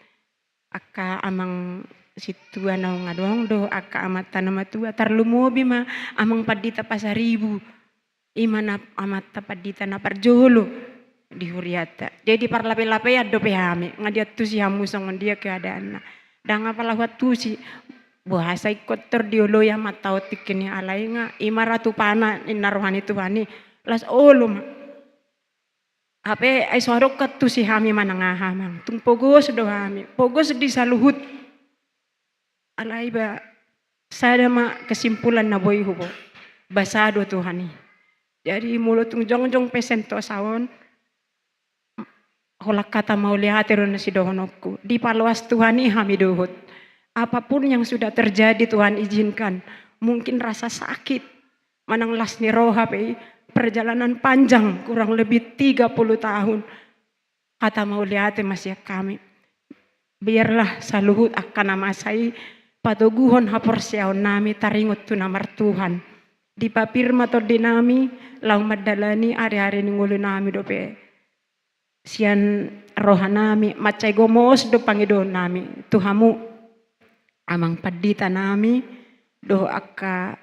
angka amang sintua naung adong do, angka amanta na matua, tarlumobi ma amang pandita Pasaribu. I ma na amanta pandita na parjolo di hurianta. Jadi parlape-lapean dope hami, nga diantusi hamu songon dia keadaanna. Ndang apala huantusi, boasa ingkon tor dioloi amanta on tingki i, alai nga i ma ra tupana inna roha ni Tuhan i, laos olo ma. Hape ai so adong huantusi hami manang aha amang, tung pogos do hami, pogos di saluhut. Alai ba, sada ma kesimpulan na boi huboan, basa do Tuhan i. Jadi molo tung jongjong pe sentosa on, holan hata mauliate do na sidohononku. Dipaloas Tuhan i hami dohot. Apapun yang sudah terjadi, Tuhan izinkan, mungkin rasa sakit, manang las ni roha pe i, perjalanan panjang kurang lebih tiga puluh tahun. Hata mauliate ma sian hami. Biarlah saluhut angka na masa i patoguhon haporseaon nami taringot tu na martuhan. Dipampir ma tondi nami laho mandalani ari-ari ni ngolu nami dope. Sian roha nami, mansai gomos do pangidoon nami tu hamu, amang pandita nami, dohot angka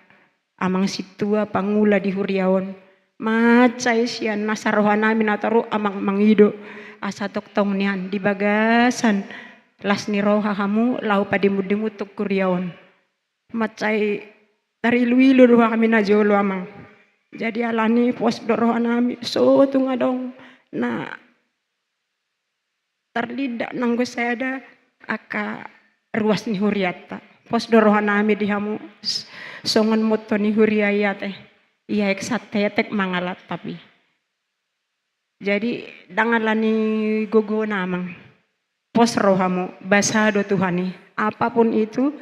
amang sintua pangula di huria on. Mansai sian nasa roha nami na torop amang mangido, asa tongtong nian di bagasan las ni roha hamu laho padimun-dimun tu huria on. Mansai tarilu-ilu do hami na jolo amang. Jadi alani pos do roha nami, so tung adong na tarlinda nanggo sada angka ruas ni hurianta. Pos do roha nami di hamu, s-, songon motto ni huria i ate. Ia ek satetek mangalat tapi. Jadi ndang alani gogo na amang. Pos rohamu, basa do Tuhan i. Apapun itu,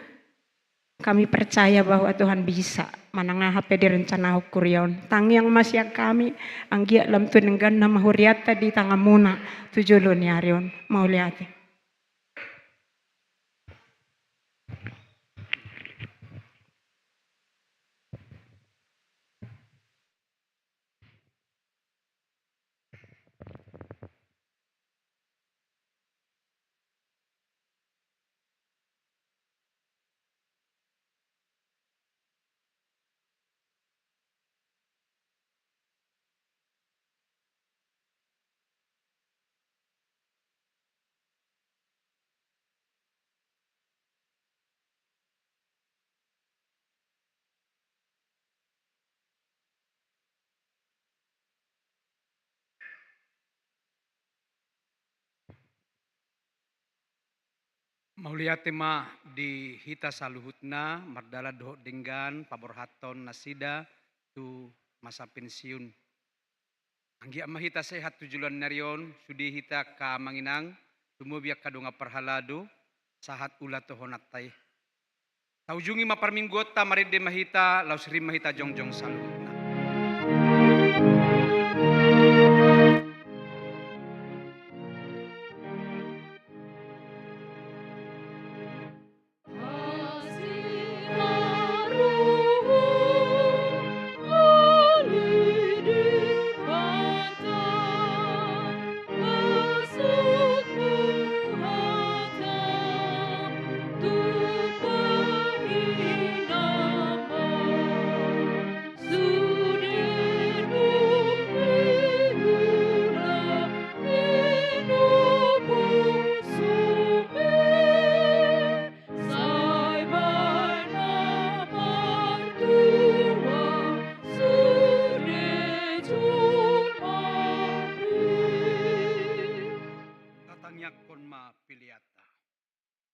kami percaya bahwa Tuhan bisa manang aha pe direncanahon huria on. Tangiang ma sian hami, anggiat lam tu dengganna ma hurianta di tanganmuna tu jolo ni ari on. Mauliate. Mauliate ma di hita saluhutna, mardalan dohot denggan paborhathon nasida tu masa pensiun. Anggiat ma hita sehat tu joloan ni ari on, sude hita angka amang inang, lumobi angka dongan parhalado, sahat ulaonta i. Taujungi ma parmingguonta, marende ma hita, laos rim ma hita jongjong saluhutna.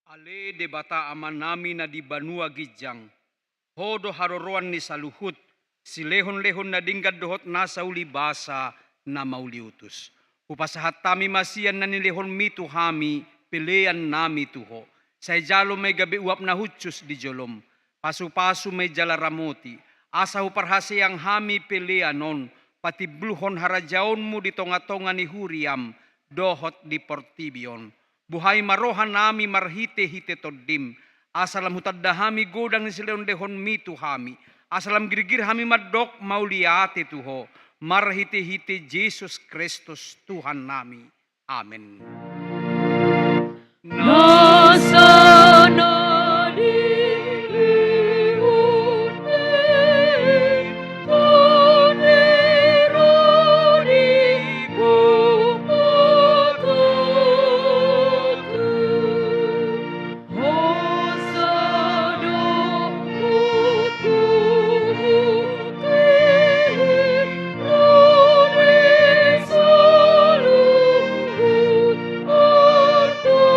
Ale Debata Amanami na di banua ginjang, Ho do haroroan ni saluhut, silehonlehon na denggan dohot nasa uli basa na mauliutus. Hupasahat hami ma sian na nilehonMi tu hami peleannami tu Ho. Sai jalo ma i gabe uap na hushus di joloM. Pasupasu ma i jala ramoti, asa huparhaseang hami pelean on patimbulhon harajaonMu di tongatonga ni huriaM dohot di portibi on. Buhai ma rohanami marhitehite TondiM, asa lam hutanda hami godang ni silehonlehonMi tu hami, asa lam girgir hami mandok mauliate tu Ho, marhitehite Jesus Kristus Tuhannami. Amen. Nasa na dilehon Debata ni Rodi Bapa Tatu. Hosa do hutuhu tehe rode saluhut artangku.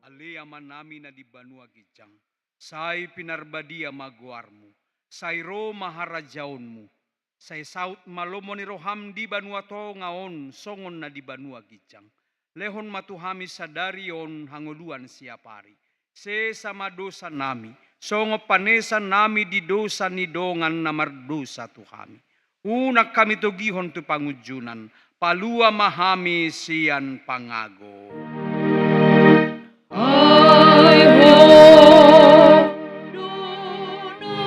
Ale Amanami na di banua ginjang, sai pinarbadia ma goarMu, sai ro ma harajaonMu, sai saut ma lomo ni rohaM di banua tonga on songon na di banua ginjang. Lehon ma tu hami sadari on hangoluan siapari. Sesa ma dosanami, songon panesanami di dosa ni dongan na mardosa tu hami. Unang hami togihon tu pangunjunan, palua ma hami sian pangago. Ai Ho do na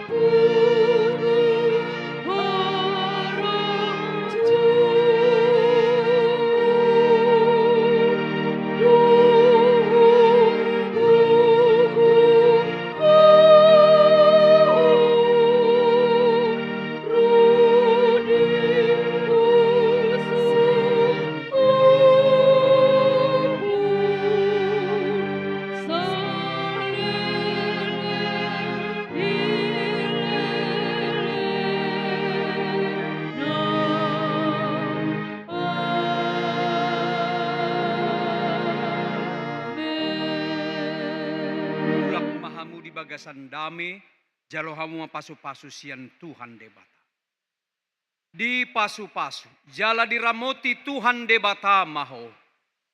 puru harajaon dohot gogo. Mulak ma hamu di bagasan dame, jalo hamu ma pasupasu sian Tuhan Debata. Dipasupasu jala diramoti Tuhan Debata ma ho.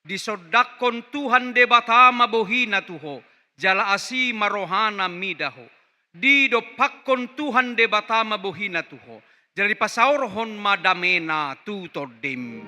Disondangkon Tuhan Debata ma bohina tu ho, jala asi ma rohana mida ho. Didompakkon Tuhan Debata ma bohina tu ho, jala dipasaorhon ma damena tu tondim.